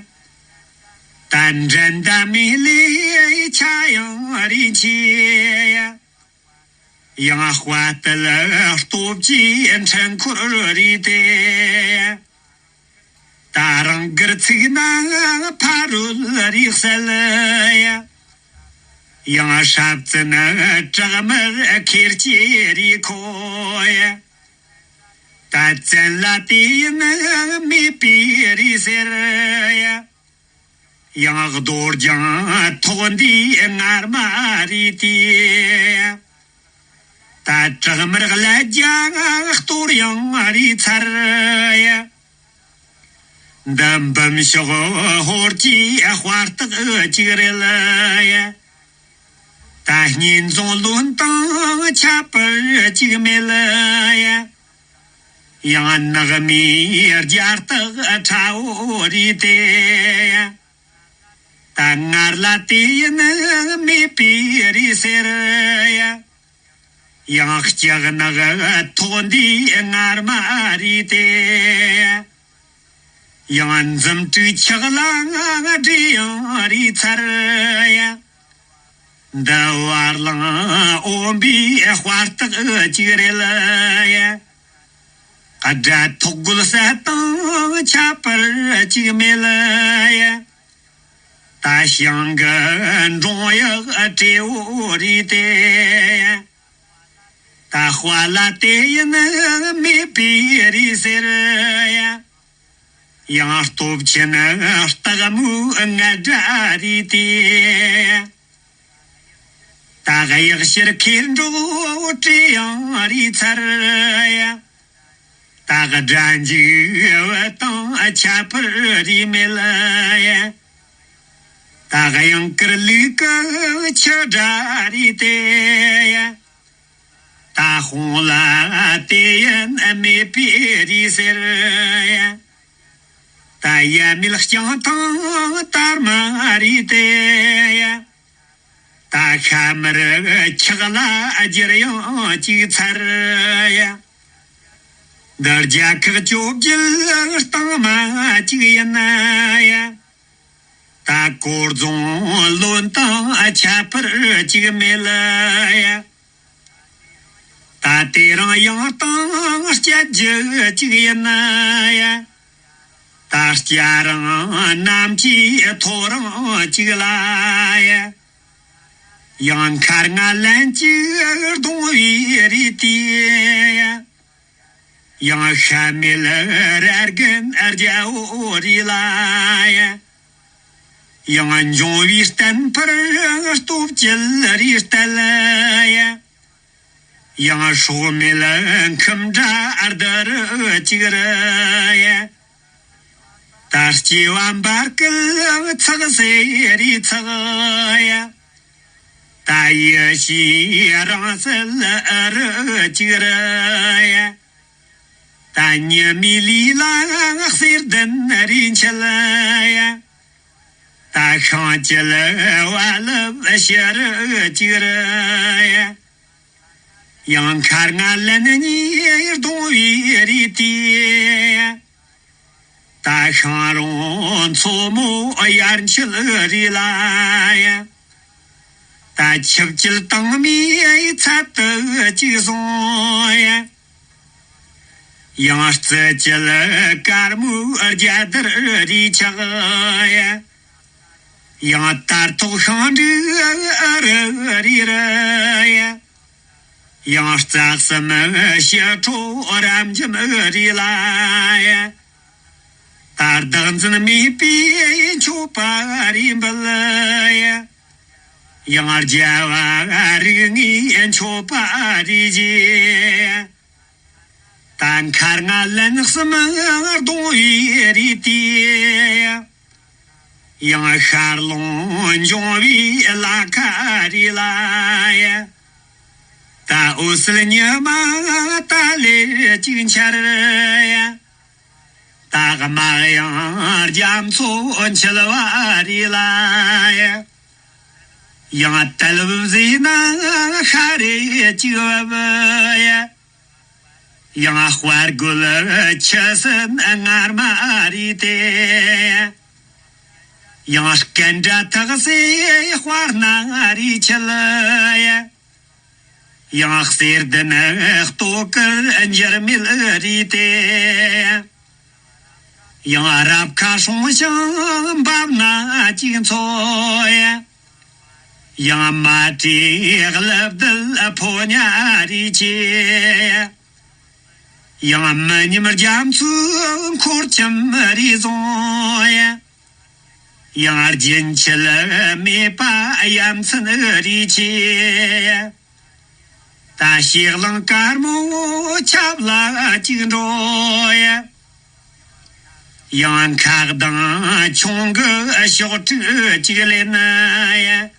ད་འགྲན་ཟླ་མེད་ལས་ཆ་ཡང་རེ་ཆེ་ཡ། ཡང་དཔའ་རྟུལ་སྟོབས་ཀྱི་འཕྲུལ་འཁོར་རེད་དེ། ད་རང་དགར་ཚིག་ན་ཕ་རོལ་རིགས་གསལ་ཡ། ཡང་སྲབ་བཙན་བྲག་དམར་ཁེར་གྱི་རིགས་ཁོ་ཡ། ད་བཙན་ལ་དེ་ཡིན་མེད་པའི་རིགས་ཟེར་ཡ། ཡང་རྡོ་རྒྱང་ཐོག་འདི་ངར་མ་རེད་དེ། ད་བྲག་དམར་ཀླད་རྒྱང་གཏོར་ཡང་རེད་ཚར་ཡ། འདི་འབུམ་ཤོག་ཧོར་གྱི་དཔའ་རྟགས་གཅིག་རེད་ལ་ཡ། ད་གཉེན་རྫོང་ལོན་དང་ཁྱད་པར་གཅིག་མེད་ལ་ཡ། ཡང་ནག་མའི་རྒྱ་སྟག་ཁྲ་བོ་རེད་དེ། ད་ངར་ལ་དེ་ཡིན་མེད་པའི་རེད་ཟེར་ཡ། ཡང་ལྕགས་ནག་ཐོག་འདི་ངར་མ་རེད་དེ། ཡང་འཛུམ་དྲུག་ཆགས་ལ་འདྲེ་ཡང་རིག་ཚར་ཡ། འདི་བར་ལང་འོམ་པའི་དཔའ་རྟགས་ཅིག་རེད་ལ་ཡ། དགྲ་ཐོག་རྒོལ་ས་དང་ཁྱད་པར་ཅིག་མེད་ལ་ཡ། ད་ཞང་གི་འབྲོང་གཡག་བྲེ་བོ་རེད་དེ། ད་དཔའ་ལ་དེ་ཡིན་མེད་པའི་རེད་ཟེར་ཡ། ཡང་སྟོབས་ཆེན་སྟག་མོའི་རྔ་སྒྲ་རེད་དེ། ད་གཡག་ཕྱིར་ཁེར་འགྲོ་བྲེ་ཡང་རེད་ཚར་ཡ། ད་ག་དགྲ་འཇིགས་བུ་དང་ཁྱད་པར་རེ་མེད་ལ་ཡ། ད་ག་གཡང་དཀར་ལུག་གི་ཆུ་སྒྲ་རེད་དེ་ཡ། ད་དཔུང་ལ་དེ་ཡིན་མེད་པའི་རེད་ཟེར་ཡ། ད་ཡ་མེད་རྐྱང་ཐང་དར་མ་རེད་དེ་ཡ། ད་ཤ་མར་ཁྱག་ལ་རྒྱུར་ཡང་ཅིག་ཚར་ཡ། འདི་རྒྱལ་ཁག་བཅོ་བརྒྱད་གཏིང་མ་ཅིག་ཡིན་ན་ཡ། ད་གོར་རྫོང་ལོན་དང་ཁྱད་པར་ཅིག་མེད་ལ་ཡ། ད་དེ་རིང་ཡང་དང་སྐྱ་རྒྱུ་ཅིག་ཡིན་ན་ཡ། ད་སྐྱ་རིང་གནམ་གྱི་ཐོ་རངས་ཅིག་ལ་ཡ། ཡང་མཁར་རྔ་ལན་གཅིག་གདོང་བའི་རེད་དེ་ཡ། ཡང་ཤ་མེད་ར་རྒན་རྒྱལ་བོ་རེད་ལ་ཡ། ཡང་འབྱུང་བའི་བསྟན་འཕེལ་སྟོབས་ཀྱི་རེད་བསྟན་ལ་ཡ། ཡང་སྲོག་མེད་ཁྱིམ་དགྲ་ཨར་དར་གཅིག་ར་ཡ། ད་སྐྱེ་བ་འབར་སྐད་ཚག་སེ་རེ་ཚག་ཡ། ད་ཡི་ཤེས་རང་སལ་རི་གཅིག་ར་ཡ། ད་ཉི་མའི་ལུས་ལ་གསེར་ལྡན་རེ་འཆལ་ཡ། ད་ཤིང་བཅད་བ་ལབ་ཤི་རི་གཅིག་ར་ཡ། ཡང་མཁར་རྔ་ལན་གཉིས་གདོང་བའི་རེད་དེ། ད་ཤང་རོང་མཚོ་མོ་ཡར་འཁྱིལ་རེད་ལ་ཡ། ད་ཆིབས་བསྐྱིལ་དང་མིའི་ཚད་དུ་གཅིག་སོང་ཡ། ཡང་རྩི་བསྐྱིལ་དཀར་མོའི་རྒྱལ་དར་རེ་ཆགས་ཡ། ཡང་དར་ཐོག་ཤིང་འབྲུག་ཨ་རི་རི་རི་ཡ། ཡང་རྩ་གསུམ་ཞི་ཁྲོ་རབ་འབྱམས་རི་ལ་ཡ། ད་བདག་འཛིན་མེད་པའི་མཆོད་པ་རི་འབུལ་ཡ། ཡང་རྒྱལ་བ་རིགས་ལྔའི་མཆོད་པ་རི་རྗེ། ད་མཁར་རྔ་ལན་གསུམ་གདོང་བའི་རི་དེ། ཡང་ཤར་ལུང་འབྱུང་བའི་ལ་ཁ་རི་ལ་ཡ། ད་འོད་གསལ་ཉི་མ་ད་ལས་ཅིག་འཆར་ཡ། ད་དམག་ཡང་རྒྱ་མཚོ་འཁྱིལ་བ་རི་ལ་ཡ། ཡང་དལ་བུ་བཟོས་ན་ཤ་རེ་ཅིག་བབ་ཡ། ཡང་དཔའ་རྒོད་ཆུ་སྲིན་ངར་མ་རེད་དེ། ཡང་སྐད་འདྲ་ཐག་སེ་དཔའ་སྣ་རེད་ཆེ་ལ་ཡ། ཡང་གསེར་ལྡན་ལྟོ་དཀར་འགྱུར་མེད་རེད་དེ། ཡང་རབ་ཁ་སྲུང་ཞིང་འབབ་ན་གཅིག་འཚོ་ཡ། ཡང་མ་བྲེ་གླུ་བདལ་ཕོ་ཉ་རེ་ཆེ། ཡང་མི་ཉམས་རྒྱ་མཚོའི་འཁོར་ཁྱིམ་རེ་བཟུང་ཡ། ཡང་རྒྱུན་ཆད་མེད་པ་ཡ་མཚན་རེ་ཆེ། ད་ཞེ་གླང་དཀར་མོ་ཆབ་ལ་གཅིག་འགྲོ་ཡ། ཡང་ཁག་དང་ཆུང་གི་ཤོག་དྲུག་གཅིག་ལེན་ཡ།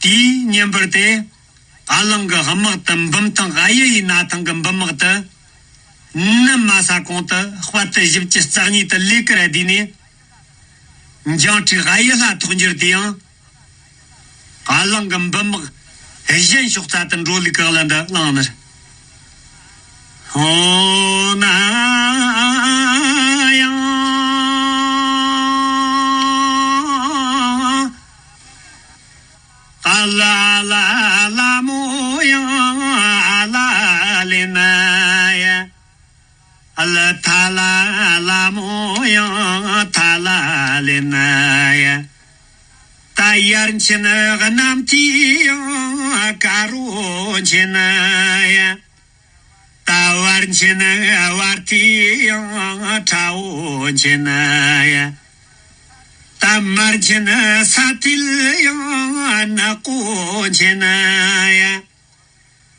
དེའི་ཉིན་པར་དེ། ཨ་ལང་གི་དམག་དང་འབུམ་ཐང་གཡུ་ཡི་ན་ཐང་གི་འབུམ་དམག་དེ། ནམ་མ་ས་གོང་དུ་དཔའ་རྟུལ་བཞི་བཅུ་རྩ་གཉིས་དེ་ལས་ཀར་བསྡུས་ནས། འཇང་ཁྲི་གཡུ་ལྷ་ཐོག་འགྱུར་དེ་ཡང་། ཨ་ལང་གི་འབུམ་དམག་གཞན་ཕྱོགས་རྩ་དུ་འགྲོ་ལུགས་གག་ལ་འདི་བླངས་ནི། ཧོ་ན། ལ་ལ་ལ་མོ་ཡང་ཨ་ལ་ལེ་ན་ཡ། ལ་ཐ་ལ་ལ་མོ་ཡང་ཐ་ལ་ལེ་ན་ཡ། ད་ཡར་ཆེན་གནམ་གྱི་ཡང་དཀར་རོ་ཆེན་ཡ། ད་བར་ཆེན་བར་ཐི་ཡང་ཁྲ་བོ་ཆེན་ཡ། ད་མར་ཆེན་ས་ཐིལ་ཡང་ནག་པོ་ཆེན་ཡ།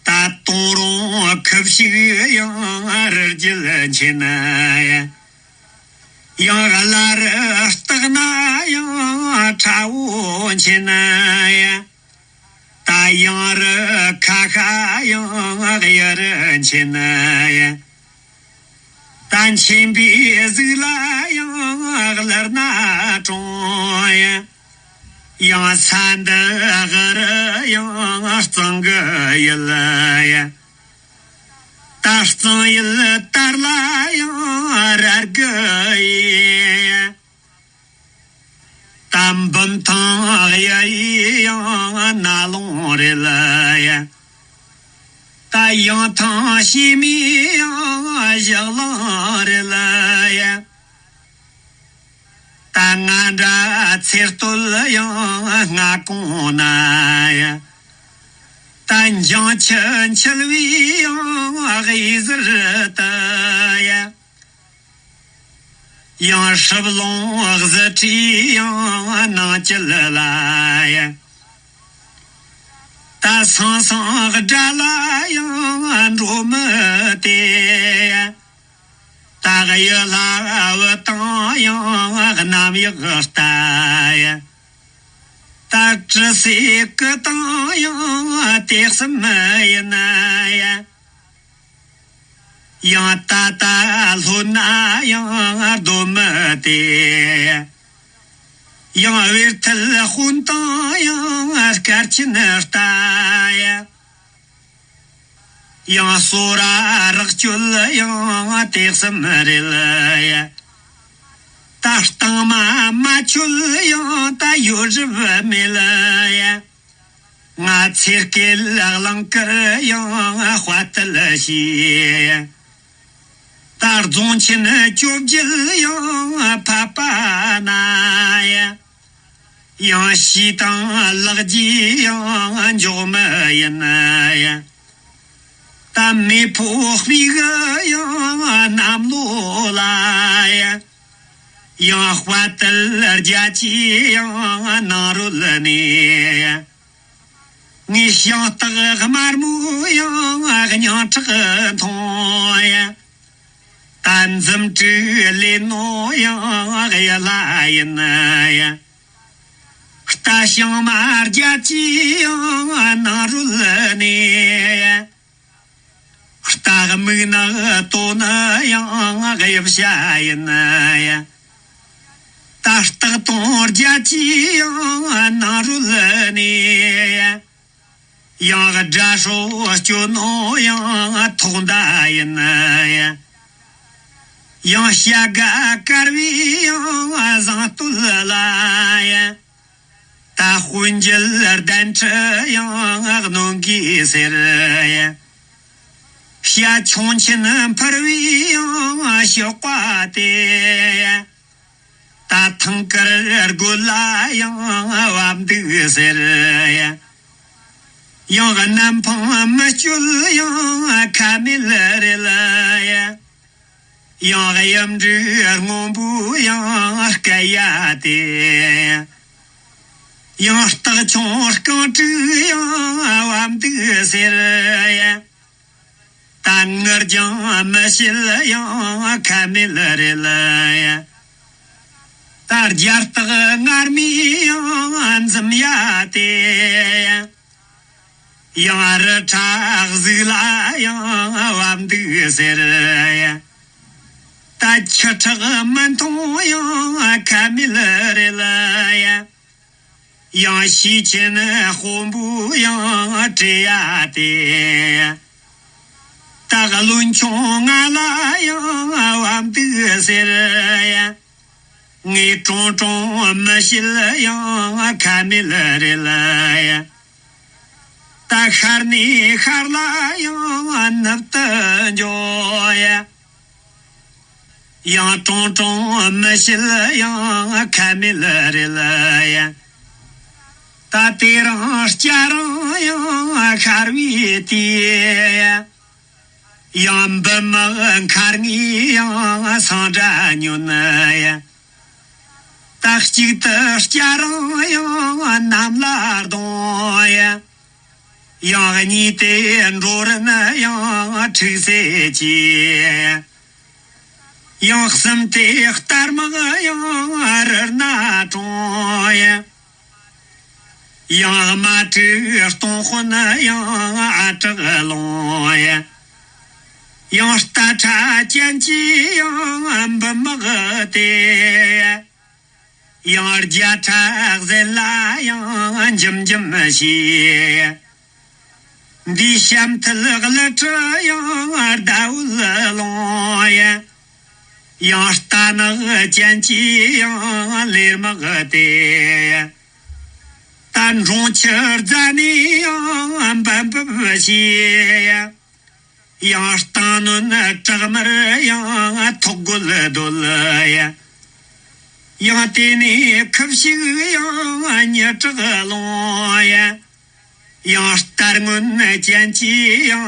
ད་དུང་རོང་ཁུབ་ཤིག་ཡང་རི་རྒྱལ་ཆེན་ཡ། ཡང་བླ་རི་སྟག་ན་ཡང་ཁྲ་བོ་ཆེན་ཡ། ད་ཡང་རི་ཁ་ཤ་ཡང་གཡུ་རུ་ཆེན་ཡ། ད་མཆིན་པའི་གཟུགས་ལ་ཡང་གླུར་ན་གྲོང་ཡ། ཡང་ས་འདི་གི་རུ་ཡང་གཙང་གི་ཡུལ་ཡ། ད་གཙང་ཡུལ་དར་ལ་ཡང་རར་གི་ཡུལ། ད་འབུམ་ཐང་གཡུ་ཡི་ཡང་ན་ལུང་རེད་ལ་ཡ། ད་ཡང་ཐང་ཤེས་མི་ཡང་ཞག་ལང་རེད་ལ་ཡ། ད་ང་འདྲ་ཚེ་སྟོད་ཡང་སྔ་གོང་ན་ཡ། ད་འཇང་ཆུ་འཁྱིལ་བའི་ཡང་གཡས་ཟུར་དུ་ཡ། ཡང་སྲིབ་ལོང་གཟི་ཁྲིའི་ཡང་ནང་བཅུད་ལ་ཡ། ད་སང་སང་དགྲ་ལ་ཡང་འགྲོ་མི་དེ། ད་གཡུ་ལྷ་བུ་དང་ཡང་གནམ་ཡག་ལྟ་ཡ། ད་གྲི་སའི་སྐུ་དང་ཡང་དེ་གསུམ་ཡིན་ན་ཡ། ཡང་ད་ལྟ་ལྷོད་ན་ཡང་སྡོད་མི་དེ། ཡང་བེར་ཐལ་དཔོན་དང་ཡང་སྐར་ཆེན་ལྟ་ཡ། ཡང་སོ་ར་རག་གཅོད་ཡང་དེ་གསུམ་རེད་ལ་ཡ། ད་སྟག་མ་མ་ཆོད་ཡང་ད་ཡོད་རིབ་མེད་ལ་ཡ། ང་ཚེ་སྐལ་གླིང་དཀར་ཡང་དཔའ་ཐལ་ཞེས། ད་རྫོང་ཆེན་བཅོ་བརྒྱད་ཡང་ཕབ་པ་ན་ཡ། ཡང་ཤི་དང་ལག་རྗེས་ཡང་འཇོག་མི་ཡིན་ཡ། ད་མེ་ཕོ་སྤུ་གུ་ཡང་གནམ་ལོ་ལ་ཡ། ཡང་དཔའ་ཐལ་རྒྱ་ཆེ་ཡང་ནང་རོལ་ནས་ཡ། ངས་ཤིང་སྟག་དམར་མོ་ཡང་སྙིང་ཁྲག་འཐུང་ཡ། ད་འཛུམ་དྲུག་ལས་ནོ་ཡང་གཡུ་ལྷ་ཡིན་ཡ། རྟ་ཞང་མ་རྒྱ་ཆེ་ཡང་ནང་རོལ་ནས་ཡ། རྟ་མིག་ནག་དོ་ནི་ཡང་གཡུ་བྱ་ཡིན་ཡ། ད་སྟག་དང་རྒྱ་ཆེ་ཡང་ནང་རོལ་ནས་ཡ། ཡང་དགྲ་སྲོག་སྐྱོ་ནོ་ཡང་ཐོག་མདའ་ཡིན་ཡ། ཡང་བྱ་དགའ་དཀར་བའི་ཡང་བཟང་སྟོད་ལ་ཡ། ད་དཔོན་རྒྱལ་གདན་ཁྲི་ཡང་གནོན་གི་ཟེར་ཡ། བྱ་ཁྱུང་ཆེན་འཕུར་བའི་ཡང་གཤོག་པ་དེ། ད་ཐང་དཀར་རྒོད་ལ་ཡང་བབས་འདུག་ཟེར་ཡ། ཡང་གནམ་འཕང་མི་སྐྱོད་ཡང་ཁ་མེད་རེད་ལ་ཡ། ཡང་གཡུ་འབྲུག་སྔོན་པོ་ཡང་སྐད་ཡ་དེ། ཡང་སྟག་ཆུང་རྐང་དྲུག་ཡང་བབས་འདུག་ཟེར་ཡ། ད་ངར་ཀྱང་མི་བྱེད་ཡང་ཁ་མེད་རེད་ལ་ཡ། ད་རྒྱ་སྟག་ངར་མའི་ཡང་འཛུམ་ཡ་དེ། ཡང་རི་ཁྲ་གཟུགས་ལ་ཡང་བབས་འདུག་ཟེར་ཡ། ད་ཁྱི་ཁྲག་མི་འཐུང་ཡང་ཁ་མེད་རེད་ལ་ཡ། ཡང་ཤེད་ཆེན་དཔོན་པོ་ཡང་བྲེལ་ཡ་དེ། ད་བློན་ཆུང་ང་ལ་ཡང་བབས་འདུག་ཟེར་ཡ། ངས་ཀྲོང་ཀྲོང་མི་བྱེད་ཡང་ཁ་མེད་རེད་ལ་ཡ། ད་ཤར་ནས་ཤར་ལ་ཡང་ནུབ་ཏུ་འགྱོ་ཡ། ཡང་ཀྲོང་ཀྲོང་མི་བྱེད་ཡང་ཁ་མེད་རེད་ཡ། ད་དེ་རིང་སྐྱ་རེངས་ཡང་ཤར་བའི་དུས་ཡ། ཡང་འབུམ་དམག་མཁར་ངོས་ཡང་སང་སྒྲ་ཉོན་ཡ། ད་གཅིག་ཏུ་སྐྱ་རེངས་ཡང་གནམ་ལ་ལྡང་ཡ། ཡང་གཉིས་ཏེ་འགྲོ་རིན་ཡང་འཁྲུག་སེ་གྱིས། ཡང་གསུམ་ཏེ་རྟ་དམག་ཡང་རི་ན་གྲོངས་ཡ། ཡང་དམག་འཁྲུག་གཏོང་དཔོན་ཡང་ཨ་གྲག་ལོང་ཡ། ཡང་རྟ་ཁྲ་ཅན་གྱི་ཡང་འབུམ་དམག་དེ། ཡང་རྒྱ་ཁྲ་གཟན་ལ་ཡང་འཇིམ་འཇིམ་བྱས། འདིའི་ཞབས་མཐིལ་གླུ་ཁྲི་ཡང་ཟླ་འོད་ལོང་ཡ། ཡང་རྟ་ནག་ཅན་གྱི་ཡང་ལེར་དམག་དེ། ད་འབྲོང་ཆུ་རྫ་ནས་ཡང་འབབ་འབབ་བྱས། ཡང་རྟ་སྣོད་བྲག་དམར་ཡང་ཐོག་རྒོད་རྡོལ་ཡ། ཡང་དེ་ནས་ཁུ་བྱུག་ཡང་མྱི་དྲག་ལོང་ཡ། ཡང་རྟ་སྔོན་ཅན་གྱི་ཡང་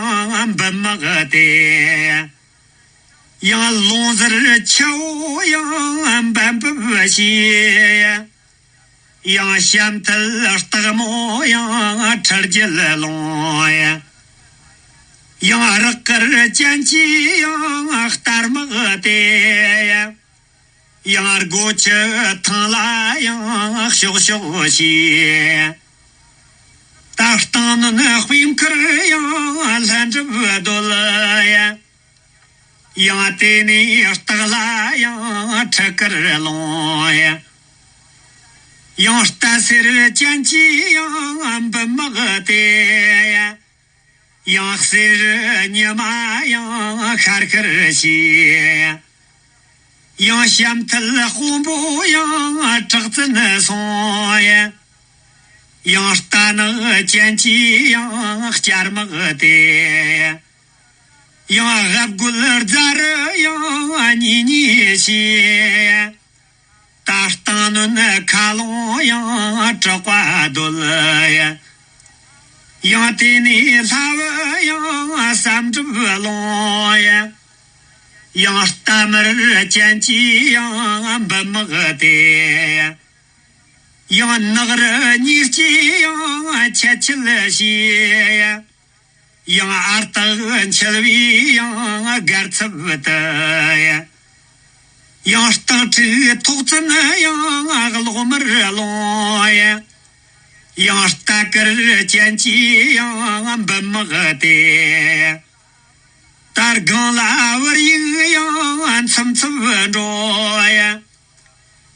འབུམ་དམག་དེ། ཡང་ལོང་ཟུར་ཆུ་བོ་ཡང་འབབ་འབབ་བྱས། ཡང་ཞབས་མཐིལ་སྟག་མོ་ཡང་ཁྲི་རྒྱལ་ལོང་ཡ། ཡང་རག་དཀར་ཅན་གྱི་ཡང་རྟ་དམག་དེ། ཡང་སྒོ་ཁྱི་ཐང་ལ་ཡང་ཤོག་ཤོག་བྱས། ད་རྟ་སྣོད་དཔེ་མཁར་ཡང་ལྷ་འགྲུབ་རྡོལ་ཡ། ཡང་དེ་ནས་སྟག་ལྷ་ཡང་ཁྲི་དཀར་ལོང་ཡ། ཡང་རྟ་སེར་ཅན་གྱི་ཡང་འབུམ་དམག་དེ། ཡང་གསེར་ཉི་མ་ཡང་ཤར་ཤར་བྱས། ཡང་ཞབས་མཐིལ་དཔོན་པོ་ཡང་གྲགས་བཙུན་སོང་ཡ། ཡང་རྟ་ནག་ཅན་གྱི་ཡང་སྐྱ་དམག་དེ། ཡང་རབ་རྒོད་རྫ་རི་ཡང་གཉིས་གཉིས་བྱས། ད་རྟ་སྣོད་མཁར་ལོང་ཡང་དྲག་པ་རྡོལ་ཡ། ཡང་དེ་ནས་ལྷ་བུ་ཡང་བསམ་གྲུབ་ལོང་ཡ། ཡང་རྟ་དམར་ཅན་གྱི་ཡང་འབུམ་དམག་དེ། ཡང་ནགས་རི་གཉིས་ཀྱི་ཡང་ཆད་ཆད་བྱས། ཡང་ཨར་སྟག་འཆལ་བའི་ཡང་སྒར་ཚབ་ཏུ། ཡང་སྟག་ཕྲུག་ཐོག་བཙུན་ཡང་གློག་དམར་ལོང་ཡ། ཡང་རྟ་དཀར་ཅན་གྱི་ཡང་འབུམ་དམག་དེ། ད་སྒང་ལ་བུར་ཡིག་ཡང་འཚུབ་འཚུབ་འགྲོ་ཡ།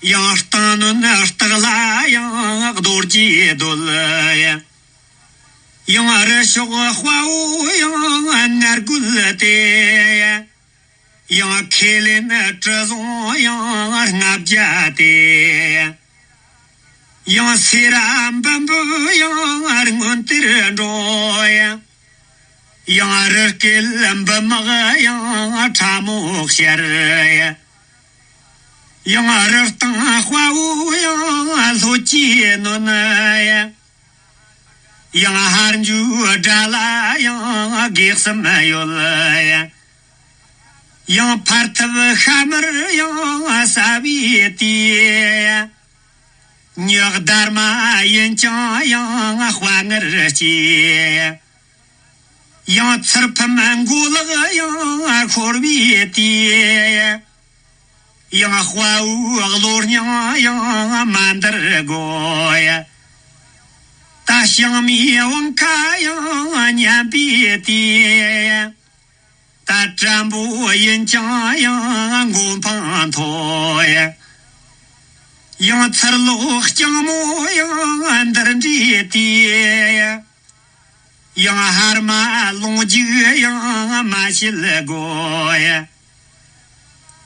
ཡང་རྟ་སྣོད་སྟག་ལྷ་ཡང་རྡོ་རྗེ་རྡོལ་ཡ། ཡང་རི་ཤོག་དཔའ་བོ་ཡང་ངར་རྒོད་དེ། ཡང་ཁས་ལེན་དྲི་བཟང་ཡང་ལྔ་བརྒྱ་དེ། ཡང་སེ་ར་འབུམ་པོ་ཡང་སྔོན་དེར་འགྲོ་ཡ། ཡང་རི་སྐེད་འབུམ་དམག་ཡང་ཁྲ་མོ་ཤར་ཡ། ཡང་རི་སྟེང་དཔའ་བོ་ཡང་ལྷོ་སྐྱེས་ནོན་ཡ། ཡང་ཧར་འཇུ་དགྲ་ལ་ཡང་དགེ་གསུམ་ཡོད་ཡ། ཡང་ཕར་ཐུབ་ཤ་མར་ཡང་ཟ་བའི་དུས་ཡ། ཉག་སྡར་མ་ཡིན་ཀྱང་ཡང་དཔའ་ངར་སྐྱེས། ཡང་ཚུར་ཕམ་མགོ་ལག་ཡང་ཤོར་བའི་དུས། ཡང་དཔའ་བོའི་བློ་སྙིང་ཡང་མ་འདར་དགོས། ད་ཞང་མིའི་བང་ཁ་ཡང་ཉན་པའི་དུས། ད་དྲན་པོ་ཡིན་ཀྱང་ཡང་མགོ་འཕང་མཐོ་ཡ། ཡང་ཚུར་ལོག་རྐྱང་མོ་ཡང་འདིར་འདྲིས་ཏེ། ཡང་ཧར་མ་ལོང་རྒྱུག་ཡང་མ་བྱེད་དགོས་ཡ།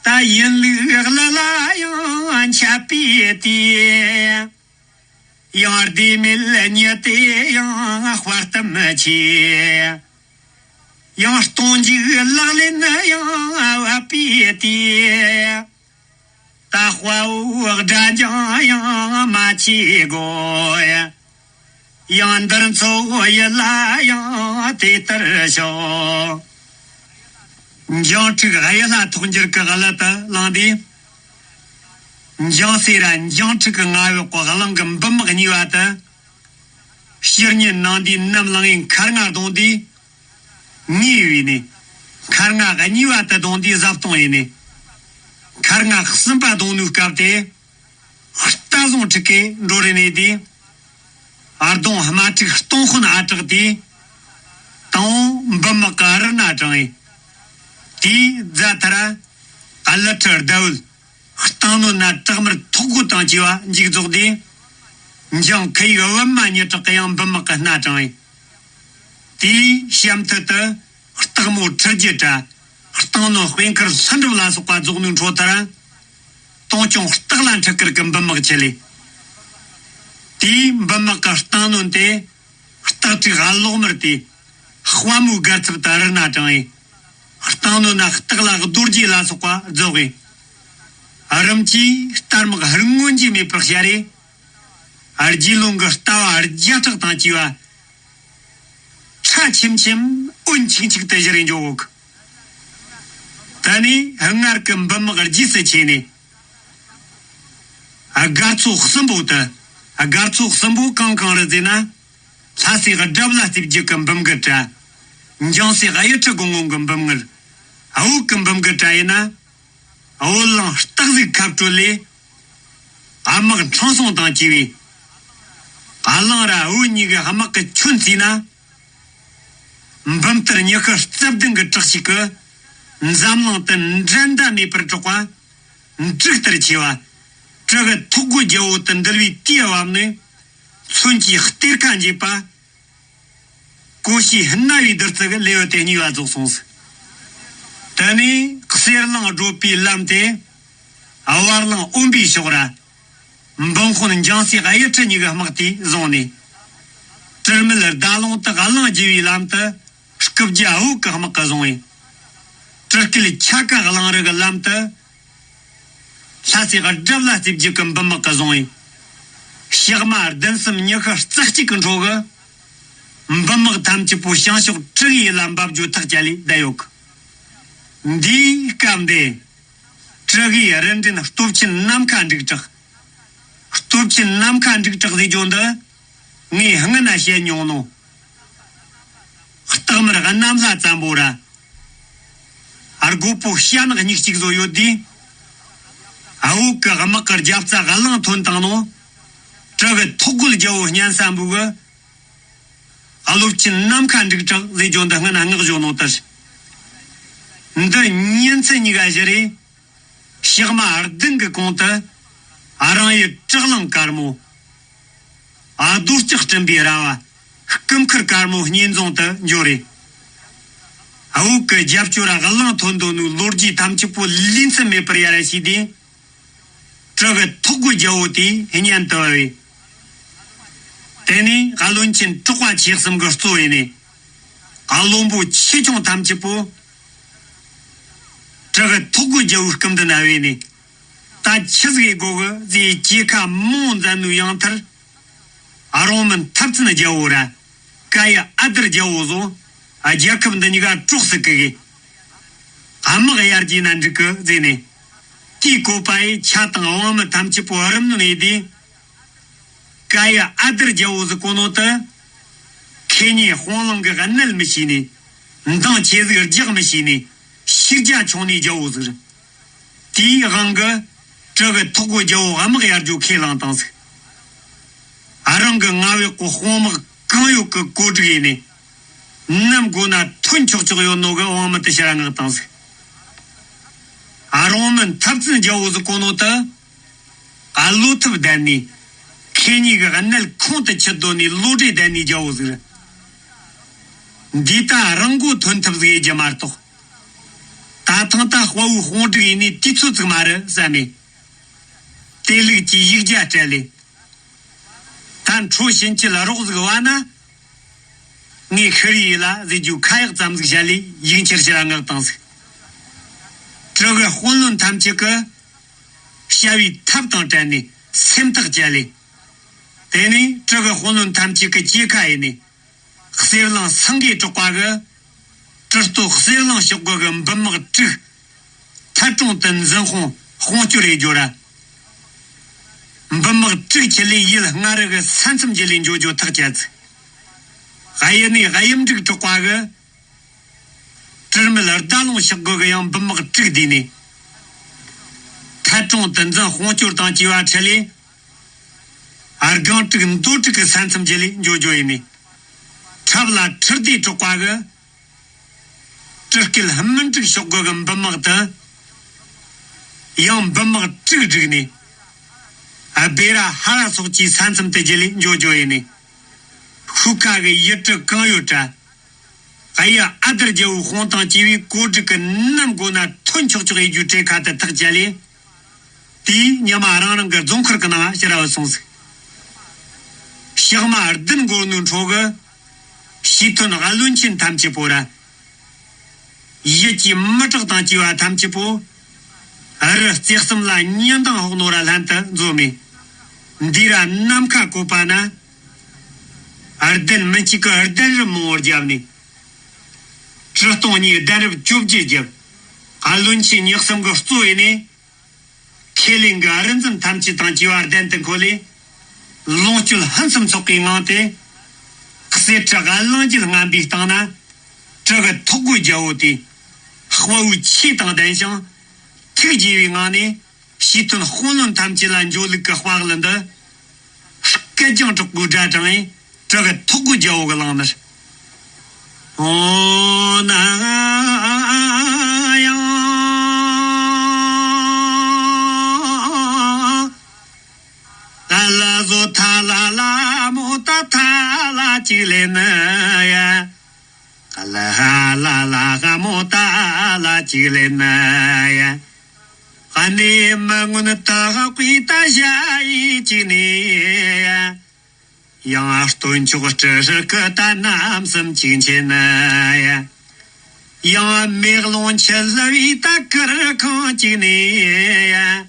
ད་ཡིན་ལུགས་ལ་ལ་ཡང་འཆད་པའི་དུས། ཡང་བདེ་མེད་ཉིད་དེ་ཡང་དཔའ་གཏུམ་ཆེ། ཡང་སྟོང་འཇུག་ལག་ལེན་ཡང་བབ་པའི་དུས། ད་དཔའ་བོ་དགྲ་འཇོམས་ཡང་མ་བྱེད་དགོས། ཡང་འདིར་འཚོ་བ་ཡིད་ལ་ཡང་དེ་ལྟར་ཤོག། འཇང་ཕྲུག་གཡུ་ལྷ་ཐོག་འགྱུར་གྱི་གླུ་དེ་བླངས་ཏེ། འཇང་སྲས་ར་འཇང་ཕྲུག་གི་ང་བའི་གོ་གླིང་གི་འབུམ་དམག་གཉིས་པ་དེ། ཕྱི་ཉིན་ནང་དུས་ནམ་ལངས་ངེ་མཁར་རྔ་རྡུང་དུས་ངེས་ཡིན་ནི། མཁར་རྔ་གཉིས་པ་དེ་རྡུང་དུས་བཟའ་བཏུང་ཡིན་ནི། མཁར་རྔ་གསུམ་པ་རྡུང་ནུས་སྐབས་དེ། རྟ་བཟང་ཕྲུག་གི་འགྲོ་རེ་ནས་དེ། ཨར་དོང་དམར་ཕྲུག་སྟོང་དཔོན་ཨ་གྲགས་དེ། དང་འབུམ་དམག་གི་རུ་སྣ་དྲངས་ཡིན། དེའི་རྫ་ཐར། ཀ་ལི་ཁྲི་ཟླ་འོད། སྟེང་ནོ་ན་བྲག་དམར་ཐོག་སྒོ་དང་བཅས་པ་མཇུག་རྫོགས་དུས། འཇང་ཁི་ཡིག་བུད་མ་ཉི་གྲགས་ཀྱི་ཡང་འབུམ་དམག་གི་སྣ་དྲངས་ཡིན། དེའི་གཤམ་ཐད་དུ། སྟག་མོ་ཁྲི་རྒྱལ་དྲ། སྟེང་ནོ་དཔེ་མཁར་ལྷུན་གྲུབ་ལ་སོགས་པ་རྫོགས་ནུས་འཕྲོ་ལྟར། སྟོང་སྐྱོང་སྟག་ལ་འཁྲིད་ཁུར་གྱི་འབུམ་དམག་ཆེ་ལེ། དེའི་འབུམ་དམག་གི་སྟེང་ནོ་དེ། སྟག་ཕྲུག་ཨ་ལོག་མར་དེ། དཔའ་མོའི་སྒར་ཚབ་ཏུ་རུ་སྣ་དྲངས་ཡིན། སྟེང་ནོ་ན་སྟག་ལ་རྡོ་རྗེ་ལ་སོགས་པ་རྫོགས་ཡིན། རིམ་གྱིས་སྟར་དམག་ཧར་མངོན་གྱིས་མེད་པར་ཤར་རེ། རྗེ་ལུང་གི་ལྟ་བ་རྒྱ་གྲགས་དང་བཅས་པ། ཁྲ་ཆེམ་ཆེམ་འོན་ཆིག་ཆིག་ཏུ་བཞུར་རེ་འཇོག་གོ། ད་ནི་སྔར་གྱི་འབུམ་དམག་རྗེས་སུ་ཆེ་ནས། སྒར་ཚོ་གསུམ་པོ་དུ། སྒར་ཚོ་གསུམ་པོ་གང་གང་རེད་ཟེར་ན། ལྷ་སའི་དགྲ་བླ་རྩེ་བརྒྱུད་ཀྱི་འབུམ་དགུ་དྲ། འཇང་སྲས་གཡུ་ཁྲི་དགུང་ངོ་གི་འབུམ་ངར། བོད་ཀྱི་འབུམ་དགུ་དྲ་ཡིན་ན། བོད་གླིང་སྟག་གཟིག་ཁ་སྤྲོད་ལས། དམག་འཕྲང་སྲུང་དང་བཅས་པའི། གླང་ར་བོད་གཉིས་ཀྱི་དམག་གི་ཁྱོན་བརྩིས་ན། འབུམ་ལྟར་ཉི་ཤུ་རྩ་བདུན་གྱི་བྲག་ཞིག་གི་འཛམ་གླིང་དུ་འགྲན་ཟླ་མེད་པར་གྲགས་པ། འབྲུག་ལྟར་ཆེ་བ། གྲི་གི་ཐོག་སྒོ་རྒྱལ་པོ་དུ་འདུལ་བའི་དུས་བབ་ནི། མཚོན་གྱི་གཏེར་ཁ་འབྱེད་པ། གོ་ཤེས་སྣ་བའི་བདུད་རྩི་གི་ལེའུ་སྟེ་གཉིས་པ་རྫོགས་སོང་ཟིག། དེ་ནས་གསེར་གླིང་བགྲོད་པའི་ལམ་དེ། བར་གླིང་དབོན་པའི་ཕྱོགས་ར། འབུམ་དཔོན་འཇང་སྲས་གཡུ་ཁྲི་གཉིས་ཀྱི་དམག་དེ་བཟུང་ནས། དྲིར་མེད་ཟླ་ལུང་དུ་གླིང་བརྒྱུད་པའི་ལམ་དུ་སྐུ་བརྒྱ་བོད་ཀྱི་དམག་གིས་བཟུང་བས། དྲིར་སྐེད་ཆ་ཀ་གླིང་རི་གི་ལམ་དུ། ལྷ་སའི་དགྲ་བླ་རྩེ་བརྒྱུད་ཀྱི་འབུམ་དམག་གིས་བཟུང་བས། ཞག་མ་བདུན་གསུམ་ཉི་ཤུ་རྩ་གཅིག་གི་འཕྲོ་གི། འབུམ་དམག་ཐམས་ཅད་པོ་བྱང་ཕྱོགས་ཀྲི་གི་ལ་འབབ་རྒྱུ་ཐག་བཅད་ལས་བསྡད་ཡོད་གི། འདིའི་སྐབས་འདི། ཀྲི་གི་རུ་འདྲེན་སྟོབས་ཆེན་ནམ་མཁའ་འབྲུག་གྲགས། སྟོབས་ཆེན་ནམ་མཁའ་འབྲུག་གྲགས་ཟེར་རྒྱུ་འདི། ངས་སྔ་ན་བཤད་མྱོང་ནོ། སྟག་དམར་གནམ་ལྷ་བཙན་པོ་ར། སྒོ་པོ་ཤ་ནག་གཉིས་གཅིག་བཟོ་ཡོད་དུས། བོད་ཀྱི་དམག་གི་རྒྱབ་རྩ་གླིང་ཐོན་བཏང་ནོ། ཀྲི་གི་ཐོག་རྒོལ་རྒྱལ་པོ་སྙན་ས་འབུག་གི། སྟོབས་ཆེན་ནམ་མཁའ་འབྲུག་གྲགས་ཟེར་རྒྱུ་འདི་སྔ་ན་བསྔགས་བཞག་ནོ་ལྟར། འདི་ཉིན་མཚན་གཉིས་ཀ་བཞི་རེ། ཞག་མ་བདུན་གྱི་གོང་དུ། རང་ཡུལ་བྲག་གླིང་དཀར་མོ། རྡོ་ལྕགས་སྤྲིན་པའི་ར་བ། སྐུ་མཁར་དཀར་མོ་གཉིས་འཛོམས་དུ་འབྱོར་རེ། བོད་ཀྱི་རྒྱབ་སྐྱོར་ར་གླིང་ཐོན་འདོད་ནུས་ལོ་རྒྱུས་ཐམས་ཅད་པོ་ལུས་མཚམས་མེད་པར་ཡར་བྱས་ཏེ། ཀྲི་གི་ཐོག་རྒོལ་རྒྱལ་པོ་དེའི་སྙན་དུ་བབས་པས། དེ་ནས་བློན་ཆེན་གྲགས་པ་ཆེ་གསུམ་གྱི་གཙོ་ཡིན་ནས། བློན་པོ་ཆེ་ཆུང་ཐམས་ཅད་པོ། ཀྲི་གི་ཐོག་རྒོལ་རྒྱལ་པོའི་སྐུ་མདུན་ན་བས་ནས། ད་ཆི་ཟིག་དགོ་གི་ཟེར་སྐྱེས་ཁ་མོ་མཛད་ནུས་ཡང་མཐར། ཨ་རོང་མི་འཐབ་བརྩོན་རྒྱལ་པོ་ར། ཀ་ཡི་ཨ་དར་རྒྱལ་པོ་བཟོ། རྒྱལ་ཁབ་འདི་གཉིས་ཀ་གྲོགས་སུ་བཀུག་གི། དམག་ཡར་རྒྱས་ན་འགྲིག་གི་ཟེར་ནས། དེའི་བཀོད་པ་ཡི་ཆ་དང་དབང་མི་ཐམས་ཅད་པོ་རིམ་ནོ་ཡིན་དུས། ཀ་ཡི་ཨ་དར་རྒྱལ་པོ་ཟིག་གོ་ནོ་དུ། ཁེ་ཉེ་དཔུང་ལང་གི་གནད་མི་ཤེས་ནས། འདང་ཆེ་ཟིག་རྒྱག་མི་ཤེས་ནས། ཤུགས་རྒྱ་ཆུང་ནས་རྒྱལ་པོ་ཟིག་རེད། དེའི་དབང་གིས་ཀྲི་གི་ཐོག་རྒོལ་རྒྱལ་པོ་དམག་ཡར་རྒྱུ་ཁས་བླངས་བཏང་ཟིག། ཨ་རང་གི་ང་བའི་གོ་དཔུང་དམག་གང་ཡོད་གི་བཀོད་སྒྲིག་ཡས་ནས། ནམ་དགོས་ན་ཐོན་ཆོག་ཆོག་ཡོད་ནོ་གི་དབང་མི་དུ་ཕྱིར་མངགས་བཏང་ཟིག། ཨ་རོང་མི་འཐབ་བརྩོན་རྒྱལ་པོ་ཟིག་གོ་ནོ་དུ། ཨ་བློ་ཐུབ་ལྡན་ནས། ཁེ་ཉེ་གི་གནད་ཁོང་དུ་ཆུད་དོ་ནས་བློ་གྲོས་ལྡན་ནས་རྒྱལ་པོ་ཟིག་རེད། འདི་ད་རང་མགོ་ཐོན་ཐབས་ཟིག་ཡེ་རྒྱུ་མ་གཏོགས། ད་ཐེངས་ད་དཔའ་བོའི་དཔུང་སྒྲིག་ཡིན་ནི་དུས་ཚོད་ཅིག་མ་རེད་བསམ་མེད། དེ་ལུགས་ཀྱི་ཡིག་རྒྱ་སྤྲད་ལེ། ད་ ཁ་འཕྲོ་ཕྱིན་ཆད་རོགས་ཟིག་བ་ན། ངས་ཤི་རི་ཡི་ལ་ཟེར་རྒྱུ་ཁ་ཡག་ཙམ་ཟིག་བཤད་ལས་ཡིག་ཆར་ཕྱིར་མངགས་བཏང་ཟིག། གྲི་གི་དཔོན་བློན་ཐམས་ཅད་ཀྱི་བྱ་བའི་ཐབས་དང་བྲལ་ནས་སེམས་ཐག་བཅད་ལས། དེ་ནས་གྲི་གི་དཔོན་བློན་ཐམས་ཅད་ཀྱི་སྐྱེས་ཁ་ཡིན་ནས། གསེར་གླིང་སེང་གེ་གྲགས་པ་གི་གྲི་སྟོད་གསེར་གླིང་ཤོག་གུ་གི་འབུམ་དམག་དྲུག་ཐར་གྲོང་དུ་འཛིན་དཔོན་དཔུང་སྐྱོར་ཡེ་རྒྱུ་ར། འབུམ་དམག་དྲུག་ཁྲིད་ལས་ཡུལ་མངའ་རི་གི་ས་མཚམས་བརྒྱུད་ལས་འགྱོ་རྒྱུ་ཐག་བཅད་ཟིག། གཡུ་ནས་གཡུ་འབྲུག་གྲགས་པ་གི་དྲི་མེད་ཟླ་ལུང་ཤོག་གུ་གི་ཡང་འབུམ་དམག་དྲུག་བསྡུས་ནས། ཐར་གྲོང་དུ་འཛིན་དཔུང་སྐྱོར་དང་བཅས་པ་ཁྲིད་ལས། སྒང་དྲུག་མདོ་དྲུག་གི་ས་མཚམས་བརྒྱུད་ལས་འགྱོ་རྒྱུ་ཡིན་ནས། འཁྲབ་ལ་ཁྲི་ལྡེ་གྲགས་པ་གི་གྲི་སྐེད་སྨིན་དྲུག་ཤོག་གུ་གི་འབུམ་དམག་དེ་ཡང་འབུམ་དམག་དྲུག་བསྒྲིགས་ནས། སྦེ་ར་ཧ་ར་སོགས་ཀྱི་ས་མཚམས་དེ་བརྒྱུད་ལས་འགྱོ་རྒྱུ་ཡིན་ནས། ཤུག་ཁ་གི་ཡུལ་གྲུ་གང་ཡོད་དྲ། གཡུ་ཨ་དར་རྒྱལ་པོའི་དཔུང་དང་བཅས་པའི་གོ་སྒྲིག་གི་ནམ་དགོས་ན་ཐོན་ཆོག་ཆོག་ཡེ་རྒྱུའི་གྲས་ཁ་དེ་ཐག་བཅད་ལས། དེས་ཉི་མ་རང་རང་གི་རྫོང་མཁར་གྱི་ནང་ཕྱིར་བུད་སོང་ཟིག། ཞག་མ་བདུན་འགོར་ནོའི་འཕྲོ་གི་ཕྱི་ཐོན་བློན་ཆེན་ཐམས་ཅད་པོ་ར། ཡུལ་གྱི་མི་དྲག་དང་བཅས་པ་ཐམས་ཅད་པོ། ཨ་རི་རྩེ་གསུམ་ལ་ཉིན་དང་ཕོག་ནོ་ར་ལྷན་དུ་འཛོམས་མེ། འདི་ར་ནམ་མཁའ་བཀོད་པ་ན། ཨར་ལྡན་མི་གཅིག་གི་ཨར་ལྡན་རུ་མང་བོར་བརྒྱབ་ནས། གྲི་སྟོང་གཉིས་ལྡན་རབས་བཅོ་བརྒྱད་བརྒྱབ། བློན་ཆེན་ཉི་གསུམ་གི་གཙོ་ཡིན་ནས། ཁས་ལེན་གྱི་རི་འཛིན་ཐམས་ཅད་དང་བཅས་པ་ལྡན་དུ་འཁོད་ལས། ལོངས་སྤྱོད་ཕུན་སུམ་ཚོགས་པའི་ངང་དེ། གསེར་ཁྲི་གླིང་རྒྱུད་རྔམ་པའི་སྟེང་ན། གྲི་གི་ཐོག་གོ་རྒྱལ་པོ་དེ། དཔའ་བོའི་ཆས་དང་ལྡན་ཞིང་། ཐུགས་དགྱེས་པའི་ངང་ནས། ཕྱི་ཐོན་དཔོན་བློན་ཐམས་ཅད་ལ་འཇོ་ལུགས་ཀྱི་དཔའ་གླུ་འདི། སྐད་ཅིང་གྲག་པོའི་སྒྲ་དྲངས་ཡིན། གྲི་གི་ཐོག་གོ་རྒྱལ་པོ་གི་ལང་ནར། ཨོ་ན་ཡང་། ཨ་ལ་བཟོ་ཐ་ལ་ལ་མོ་ད་ཐ་ལ་ཅིག་ལེ་ན་ཡ། ཨ་ལ་ཧ་ལ་ལ་ཧ་མོ་ད་ལ་ཅིག་ལེ་ན་ཡ། ཨ་ནི་མ་ངུན་ད་ཧ་ཀུའི་ད་ཞ་ཡི་ཅིག་ནི་ཡ། ཡང་སྟོན་མཆོག་སྤྲུལ་སྐུ་ད་རྣམ་གསུམ་གཅིག་མཁྱེན་ན་ཡ། ཡང་མེ་ལོང་ཆུ་ལ་བའི་ད་གུར་ཁང་གཅིག་ནས་ཡ།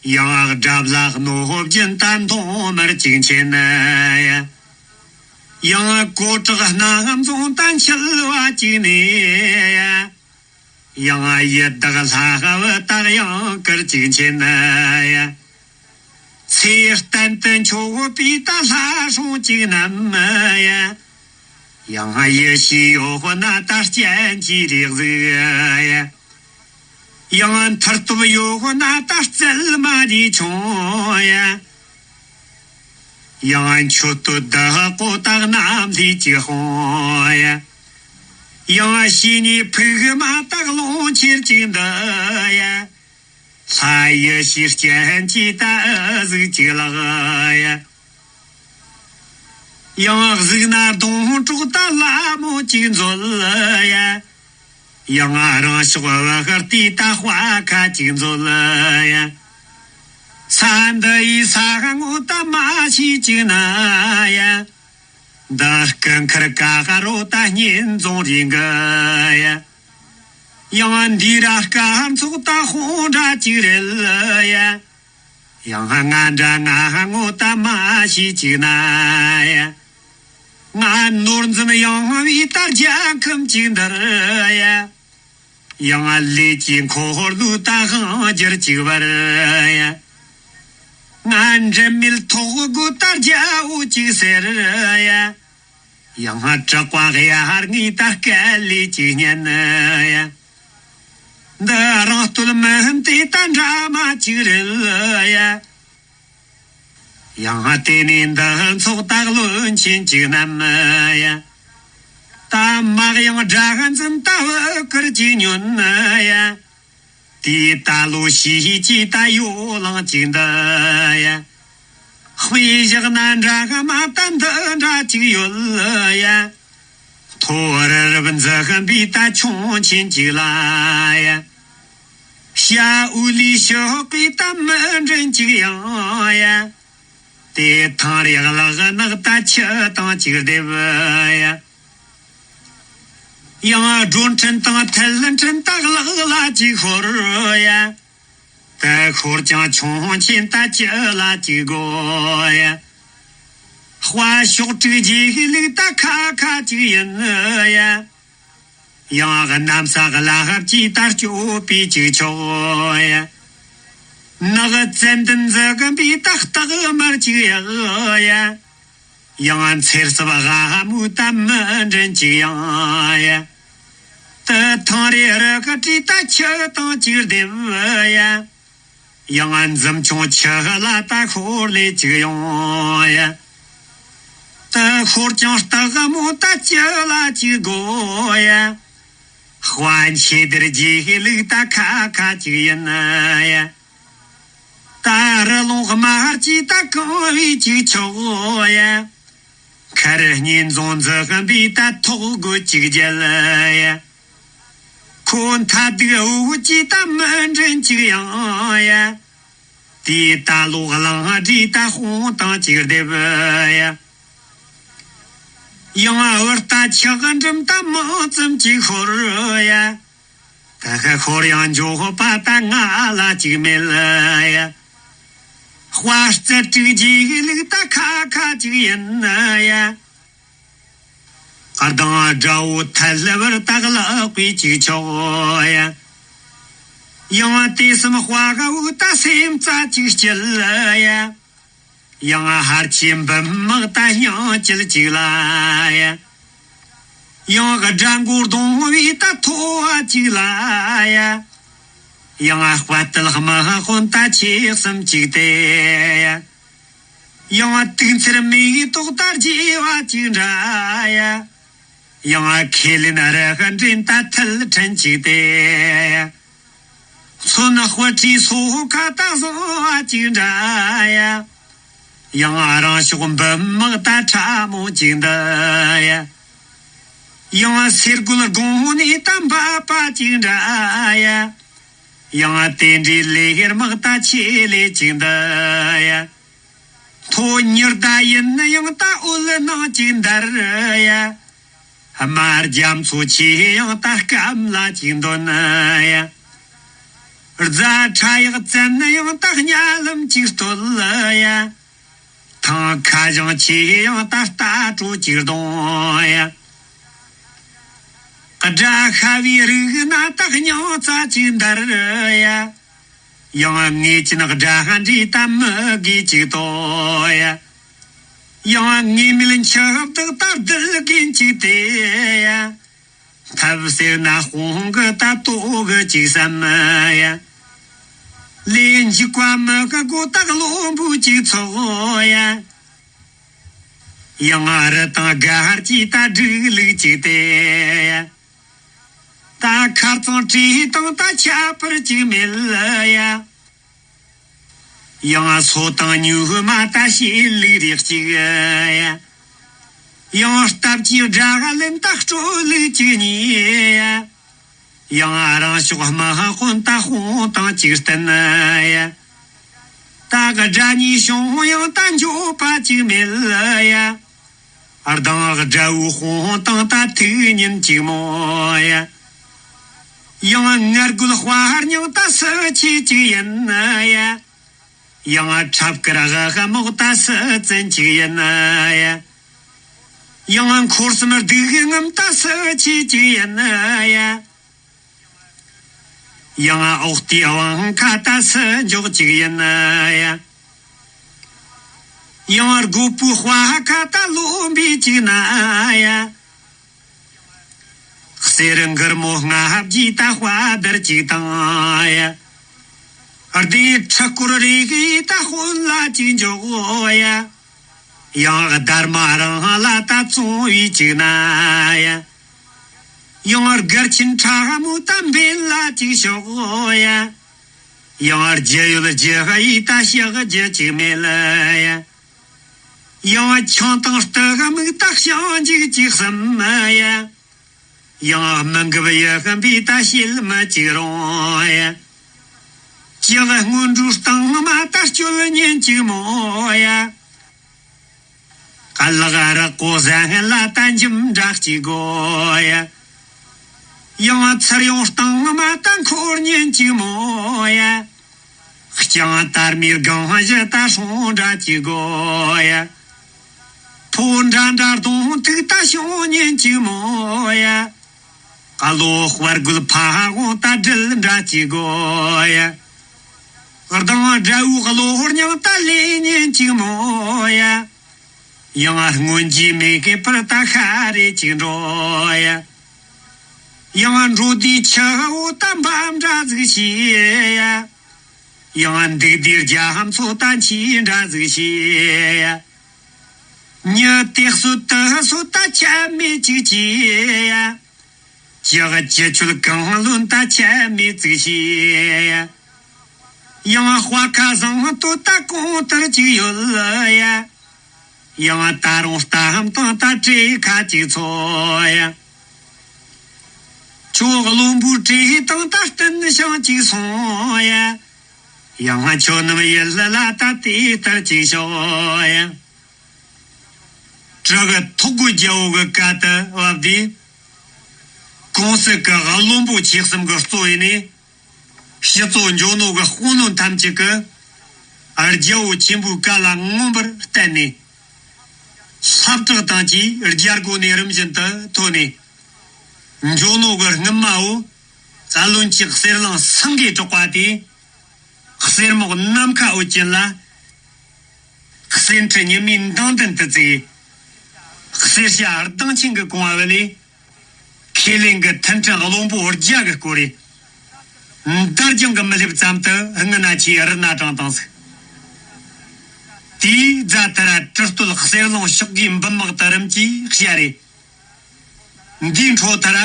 ཡང་དགྲ་བླ་རྣོ་སྦྱིན་ད་མཐོང་མར་གཅིག་མཁྱེན་ན་ཡ། ཡང་གོ་ཁྲག་སྣ་འཛོམས་ད་འཆལ་བ་གཅིག་ནས་ཡ། ཡང་ཡི་དྭགས་ལྷ་བུ་དག་ཡང་དཀར་གཅིག་མཁྱེན་ན་ཡ། ཚེ་བརྟན་དུ་འཁྱོག་པའི་ད་ལྷ་སྲུང་གཅིག་རྣམས་ཡ། ཡང་ཡེ་ཤེས་ཡོད་ན་ད་སྤྱན་གྱིས་རེག་གཟིགས་ཡ། ཡང་མཐུ་སྟོབས་ཡོད་ན་ད་རྩལ་མ་རིག་ཆུང་ཡ། ཡང་མཆོད་བསྟོད་བདག་པོ་དག་རྣམས་ལས་ཀྱི་དཔུང་ཡ། ཡང་བཤེས་གཉེན་ཕུག་མ་དག་ལོངས་ཁྱེར་ཅིག་འདི་ཡ། ལྷ་ཡི་ཤེས་སྤྱན་གྱིས་ད་གཟིགས་ཅིག་ལགས་ཡ། ཡང་གཟིགས་ན་སྡོང་གྲོགས་ད་ལ་མོ་ཅིག་མཛོད་ཡ། ཡང་རང་ཕྱོགས་བུ་གར་ཏི་ད་དཔའ་ཁ་ཅིག་མཛོད་ཡ། ས་འདི་ཡི་ས་ངོ་ད་མ་ཤི་ཅིག་ན་ཡ། འདི་སྐུ་མཁར་ཀ་ཧ་རོ་ད་སྙིང་རྫོང་རིང་གི་ཡ། ཡང་འདི་ར་སྐར་ཚོགས་ད་ཧོང་འདྲ་ཅིག་རེད་ཡ། ཡང་ང་འདྲ་ང་ངོ་ད་མ་ཤི་ཅིག་ན་ཡ། ང་ནོར་འཛིན་ཡང་བའི་ད་རྒྱལ་ཁམས་ཅིག་འདིར་ཡ། ཡང་ལས་ཀྱི་འཁོར་ལོ་ད་ཧང་སྒྱུར་ཅིག་བར་ཡ། ང་འདྲེ་མིལ་ཐོག་གོ་ད་རྒྱལ་པོ་ཅིག་ཟེར་ཡ། ཡང་དྲག་པ་གཡར་ངེས་ད་སྐད་ལས་ཅིག་སྙན་ཡ། འདི་རང་བསྟོད་མིན་ཏེ་ད་འདྲ་མ་ཅིག་རེད་ཡ། ཡང་དེ་ནས་འདི་ཚོགས་ད་བློན་ཆེན་གཅིག་རྣམས་ཡ། ད་མག་ཡང་དགྲ་འཛིན་ད་བུ་དཀར་གྱིས་ཉོན་ཡ། དེའི་ད་ལོ་ཤི་ཅི་ད་ཡོ་ལང་གཅིག་འདི་ཡ། དཔེ་བཞག་ན་འདྲ་མ་ད་འདི་འདྲ་གཅིག་ཡོད་ཡ། ཐོ་རི་རབ་འཛི་ཧམ་པའི་ད་ཆུང་ཆེན་གཅིག་ལ་ཡ། ཤ་འུ་ལི་ཤོག་གི་ད་མི་འདྲེན་གཅིག་ཡང་ཡ། དེ་ཐང་རེ་གླག་ནག་ད་ཆུ་དང་གཅིག་སྡེབ་ཡ། ཡང་སྒྲོ་འཕྲིན་དང་ཐལ་འཕྲིན་ད་གླག་ལ་གཅིག་ཤོར་ཡ། དེ་ཤོར་ཀྱང་ཆུང་ཆེན་ད་ཅི་ལ་གཅིག་དགོས་ཡ། དཔའ་ཤོག་དྲུག་རྗེས་ལུག་ད་ཁ་ཁ་གཅིག་ཡིན་ཡ། ཡང་གནམ་ས་གླ་ཧབ་ཀྱིས་ད་སྐྱོབ་པའི་གཅིག་ཆོག་ཡ། ནག་ཙན་དན་འཛི་གམ་པའི་ད་སྟག་དམར་གཅིག་ཡག་ཡ། ཡང་འཚེར་སྲབ་ཧ་མུ་ད་མི་འདྲེན་གཅིག་ཡང་ཡ། ཏི་ཐང་རེ་རི་གི་བྲིས་ད་ཆུ་དང་གཅིག་སྡེབ་ཡ། ཡང་འཛུམ་ཆུང་ཆུ་ལ་ད་ཤོར་ལས་གཅིག་ཡོང་ཡ། ཏི་ཤོར་ཀྱང་སྟག་མོ་ད་ཅི་ལ་གཅིག་དགོས་ཡ། དཔའ་མཆེ་སྡེར་རྗེས་ལུག་ད་ཁ་ཁ་གཅིག་ཡིན་ཡ། ད་རི་ལུང་དམར་གྱིས་ད་གང་བའི་གཅིག་ཆོག་ཡ། མཁར་གཉེན་རྫོང་འཛི་གམ་པའི་ད་ཐོག་རྒོད་གཅིག་རྒྱལ་ཡ། ཁོ་མཐའ་སྡུག་འུ་ཅི་ད་མི་འདྲེན་གཅིག་ཡང་ཡ། དེའི་ད་ལོ་གླང་སྒྲས་ད་དཔུང་དང་གཅིག་སྡེབ་ཡ། ཡང་འུར་ད་ཆག་འགྲིམ་ད་མང་ཙམ་གཅིག་ཤོར་ཡ། ད་ཤ་ཤོར་ཡང་འཇོག་པ་ད་ང་ལ་གཅིག་མེད་ཡ། དཔའ་རྩལ་དྲུག་རྗེས་ལུག་ད་ཁ་ཁ་གཅིག་ཡིན་ཡ། ཨར་དང་དགྲ་བོ་ཐལ་བར་ད་གླག་པའི་གཅིག་ཆོག་ཡ། ཡང་དེ་སེམས་དཔའ་ག་བུ་ད་སེམས་རྩ་གཅིག་སྐྱིད་ཡ། ཡང་ཧར་ཆེན་འབུམ་དམག་ད་སྙིང་སྐྱིད་གཅིག་ལ་ཡ། ཡང་དགྲ་མགོ་རྡུང་བའི་ད་ཐོ་བ་གཅིག་ལ་ཡ། ཡང་དཔའ་རྟུལ་དམག་དཔོན་ད་ཆེ་གསུམ་གཅིག་སྟེ་ཡ། ཡང་དུག་མཚེར་མིག་ཏོག་ད་རྒྱས་པ་གཅིག་འདྲ་ཡ། ཡང་ཁས་ལེན་རི་ཁ་འདྲེན་ད་ཐལ་ཕྲན་གཅིག་སྟེ་ཡ། མཚོན་དཔལ་ཁྲིའི་སོ་ཁ་ད་བཟང་བ་གཅིག་འདྲ་ཡ། ཡང་རང་ཕྱོགས་འབུམ་དམག་ད་ཕྲ་མོ་གཅིག་འདི་ཡ། ཡང་སེར་རྒོད་དགུང་ནས་ད་འབབ་པ་གཅིག་འདྲ་ཡ། ཡང་དེ་འདྲའི་ལེ་ཧེར་དམག་ད་ཆེ་ལེ་གཅིག་འདི་ཡ། མཐོ་མྱུར་ད་ཡིན་ཡང་ད་འོད་སྣང་གཅིག་འདར་ཡ། དམར་རྒྱ་མཚོ་ཆེ་ཡང་ད་སྐམ་ལ་གཅིག་འདོན་ཡ། རྫ་ཁྲ་ཡག་བཙན་ཡང་ད་གཉའ་ལམ་གཅིག་བསྟོད་ཡ། ཐང་ཁ་བྱང་ཆེ་ཡང་ད་རྟ་དྲོ་གཅིག་གདོང་ཡ། དགྲ་ཤ་བའི་རིགས་ན་ད་སྙིང་རྩ་གཅིག་འདར་ཡ། ཡང་ངེས་ཅན་དགྲ་ཧ་འདྲེ་ད་མི་དགེ་གཅིག་ཏོ་ཡ། ཡང་ངེས་མེད་འཆི་བདག་ད་རྡུལ་རྒན་གཅིག་སྟེ་ཡ། ཐབས་ཟེར་ན་དཔུང་གི་ད་ལྟོ་གི་གཅིག་བསམ་ཡ། ལས་འཇིགས་པ་མི་དགའ་གོ་ད་བློན་པོ་གཅིག་ཚོགས་ཡ། ཡང་རི་དང་སྒར་གྱི་ད་སྒྲིག་ལུགས་གཅིག་སྟེ་ཡ། ད་མཁར་ཚང་བྲིས་དང་ད་ཁྱད་པར་གཅིག་མེད་ཡ། ཡང་སོ་དང་ཉུལ་མ་ད་ཤེས་ལུགས་རིགས་གཅིག་ཡ། ཡང་སྟབས་ཀྱིས་དགྲ་ལན་ད་སྤྲོད་ལུགས་གཅིག་གཉིས་ཡ། ཡང་རང་ཕྱོགས་དམག་དཔོན་ད་དཔུང་དང་གཅིག་བསྟུན་ཡ། ད་གི་དགྲ་གཉིས་བྱུང་ཡང་ད་འགྱོད་པ་གཅིག་མེད་ཡ། ཨར་དང་དགྲ་བོའི་དཔུང་དང་ད་ཐུགས་ཉིན་གཅིག་མོ་ཡ། ཡང་ངར་རྒོད་དཔའ་སྙིང་ད་སུ་ཆེ་གཅིག་ཡིན་ཡ། ཡང་ཁྲབ་དཀར་དབུ་དམག་ད་སུ་བཙན་གཅིག་ཡིན་ཡ། ཡང་འཁོར་གསུམ་སྡུག་རྔམ་ད་སུ་ཆེ་གཅིག་ཡིན་ཡ། ཡང་འོག་ཏི་དབང་ཁ་ད་སུ་འཇོག་གཅིག་ཡིན་ཡ། ཡང་རྒོད་པོའི་དཔའ་ཁ་ད་བློན་པོ་གཅིག་ན་ཡ། གསེར་མགུར་མོ་ལྔ་བརྒྱའི་ད་དཔའ་དར་གཅིག་དང་ཡ། སྡེ་ཁྲི་སྐོར་རེ་གི་ད་དཔོན་ལ་གཅིག་འཇོག་ཡ། ཡང་སྡར་མ་རང་ལ་ད་བཙོང་བའི་གཅིག་ན་ཡ། ཡང་སྒར་ཆེན་ཁྲ་མོ་ད་འབེན་ལ་གཅིག་ཤོག་ཡ། ཡང་རྒྱུ་ཡོད་རྒྱུ་ཡི་ད་ཤག་རྒྱུ་གཅིག་མེད་ལ་ཡ། ཡང་ཆང་དང་སྟག་མིག་ད་ཤང་འཇིག་གཅིག་གསུམ་ཡ། ཡང་མི་འགབ་ཡ་གམ་པའི་ད་ཤེལ་མ་གཅིག་རུང་ཡ། ཅག་སྔོན་འགྲོའི་སྟེང་མ་ད་སྤྱོད་ཉན་གཅིག་མོ་ཡ། ཀ་ལག་རི་ཀོ་ཟན་ལ་ད་འཇིམ་འདྲ་གཅིག་དགོས་ཡ། ཡང་ཚུར་ཡོང་སྟངས་མ་ད་འཁོར་ཉིན་གཅིག་མོ་ཡ། ལྕང་དར་མའི་སྒང་བཞི་ད་སྲུང་འདྲ་གཅིག་དགོས་ཡ། ཕོ་འདྲ་འདྲ་གདོང་ཐུག་ད་བྱུང་ཉིན་གཅིག་མོ་ཡ། ཀ་ལོ་དཔའ་རྒོད་ཕ་དབང་ད་སྦྲུལ་འདྲ་གཅིག་དགོས་ཡ། གདང་དགྲ་བོའི་གློ་སྙིང་ད་ལས་ཉིན་གཅིག་མོ་ཡ། ཡང་སྔོན་གྱི་མེ་ཁེ་པར་ད་ཤ་རེ་གཅིག་འགྲོ་ཡ། ཡང་འགྲོ་དུས་ཆུ་བོ་ད་འབབ་འདྲ་ཟིག་བྱེད་ཡ། ཡང་འདུག་དུས་རྒྱ་མཚོ་ད་འཆི་འདྲ་ཟིག་བྱེད་ཡ། ཉི་དེ་སོ་དུ་སོ་ད་ཆད་མེད་ཅིག་བྱེད་ཡ། ཅག་ཅི་ཆོད་གང་ལོན་ད་ཆད་མེད་ཅིག་བྱེད་ཡ། ཡང་དཔའ་ཁ་བཟང་དོ་ད་གོང་ལྟར་ཅིག་ཡོད་ཡ། ཡང་ད་རུང་ལྟ་ཧམ་དང་ད་བྲེ་ཁ་ཅིག་ཚོ་ཡ། ཁྱོད་བློན་པོའི་བྲེ་དང་ད་བསྟུན་ཞིང་ཅིག་སོང་ཡ། ཡང་ཁྱོད་རྣམས་ཡིད་ལ་ད་དེ་ལྟར་ཅིག་ཤོག་ཡ། གྲི་གི་ཐོག་གི་རྒྱལ་པོ་གི་བཀའ་དུ་བབས་དུས། གོང་གསལ་གི་བློན་པོ་ཆེ་གསུམ་གི་གཙོ་ཡིན་ནི། སྤྱི་གཙོ་འཇོན་ནོ་གི་དཔོན་བློན་ཐམས་ཅད་ཀྱིས་རྒྱལ་པོ་ཆེན་པོའི་བཀའ་ལ་མངོན་པར་བརྟེན་ནས། ལྷ་བྲག་དང་བཅས་རྒྱལ་སྒོ་ནས་རིམ་བཞིན་དུ་ཐོན་ནས། འཇོན་ནོ་གི་སྔོན་མའོ། རྩ་བློན་གྱི་གསེར་གླིང་སེང་གེ་གྲགས་པ་དེས། གསེར་མོག་ནམ་མཁའ་འོད་ཅན་ལ། གསེར་ཁྲི་ཉི་མའི་མདངས་ལྡན་དུ་བརྩིགས། གསེར་ཞྭ་ལྡང་ཆེན་གྱི་གོང་བ་བུད་ལས། ཁས་ལེན་གྱི་མཐུན་འཕྲིན་བློན་པོ་བརྒྱ་གི་སྐོར་རེ། འདར་ལྗང་གི་མི་ལེབ་ཙམ་དུ་སྔུན་ན་ཆེའི་རི་ན་དྲངས་བཏང་ཟིག། དེའི་རྫ་ཐ་ར་གྲི་སྟོད་གསེར་གླིང་ཕྱོགས་ཀྱི་འབུམ་དམག་དུ་རིམ་གྱིས་བཤད་རེ། འདིའི་འཕྲོ་ཐ་ར་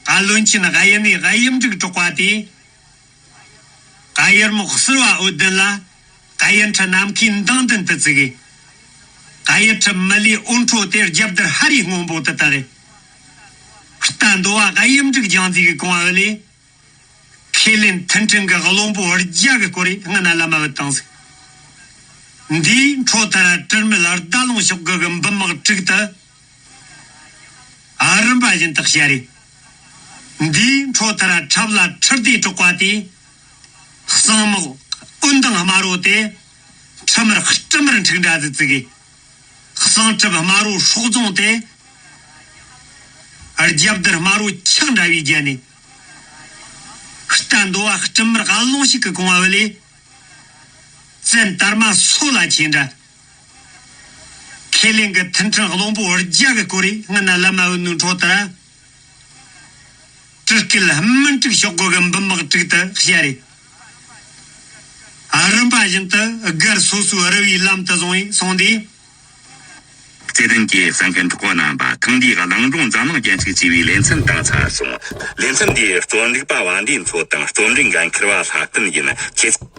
ཀ་བློན་ཆེན་གཡུ་ནས་གཡུ་འབྲུག་གྲགས་པ་དེས། གཡུ་མོ་གསོལ་བ་འོད་ལྡན་ལ། གཡུ་ཁྲི་ནམ་མཁའི་མདངས་ལྡན་དུ་བརྩིགས། གཡུ་ཁྲི་མི་ལའི་འོད་འཕྲོ་དེ་རྒྱབ་དར་ཧ་རིའི་སྔོན་པོ་དུ་བཏགས། རྟ་འདོ་བ་གཡུ་འབྲུག་རྒྱང་མཛེས་ཀྱི་གོང་བ་བུད་ལས། ཁས་ལེན་མཐུན་འཕྲིན་གྱི་བློན་པོ་བརྒྱ་གི་སྐོར་རེ་སྔུན་ན་ལམ་མ་བུད་བཏང་ཟིག། འདིའི་འཕྲོ་ཐ་ར་དྲི་མེད་རྡ་ལུང་ཕྱོགས་ཀྱི་འབུམ་དམག་དྲུག་ཏུ། ཨ། རིམ་པ་བཞིན་དུ་བཤད་རེ། འདིའི་འཕྲོ་ཐ་ར་ཁྲབ་ལ་ཁྲི་ལྡེ་གྲགས་པ་དེས། གཙང་མོག་འོད་མདངས་དམར་རོ་དེ། ཁྲི་མར་སྤྲིན་དམར་འཁྲིགས་འདྲ་ཟིག་བརྩིགས། གཙང་གྲུབ་དམར་རོ་སྲོག་རྫོང་དེ། རྒྱབ་དར་དམར་རོ་ཆག་འདྲ་བའི་རྒྱན་ནས། རྟ་འདོ་བ་སྤྲིན་དམར་ཀློང་ཞིག་གི་གོང་བ་བུད་ལས། བཙན་དར་མ་སོ་ལ་ཆེ་འདྲ། ཁས་ལེན་གྱི་མཐུན་འཕྲིན་བློན་པོ་བརྒྱ་གི་སྐོར་རེ་སྔུན་ན་ལམ་མ་བུད་ནོའི་འཕྲོ་ལྟར། སྤྲུལ་སྐུ་སྨིན་དྲུག་ཤོག་སྒོ་གི་འབུམ་དམག་དྲུག་ཏུ་བཤད་རེ། ཨ། རིམ་པ་བཞིན་དུ་སྒར་སོ་སོའི་རུ་བའི་ལམ་དུ་བཟུང་བས་སོང་དུས། བརྩེ་ལྡན་གྱི་གསན་མཁན་གྲོགས་པོ་རྣམ་པ། ཐེངས་འདིའི་གླིང་སྒྲུང་འཛམ་གླིང་རྒྱན་ཞིག་ཅེས་པའི་ལེ་ཚན་དང་ཚར་སོང་། ལེ་ཚན་འདིའི་རྩོམ་སྒྲིག་པ་བ་འདིའི་མཚོ་དང་རྩོམ་སྒྲིག་འགན་འཁུར་བ་ལྷག་བསྟན་ཡིན། ཁྱེད།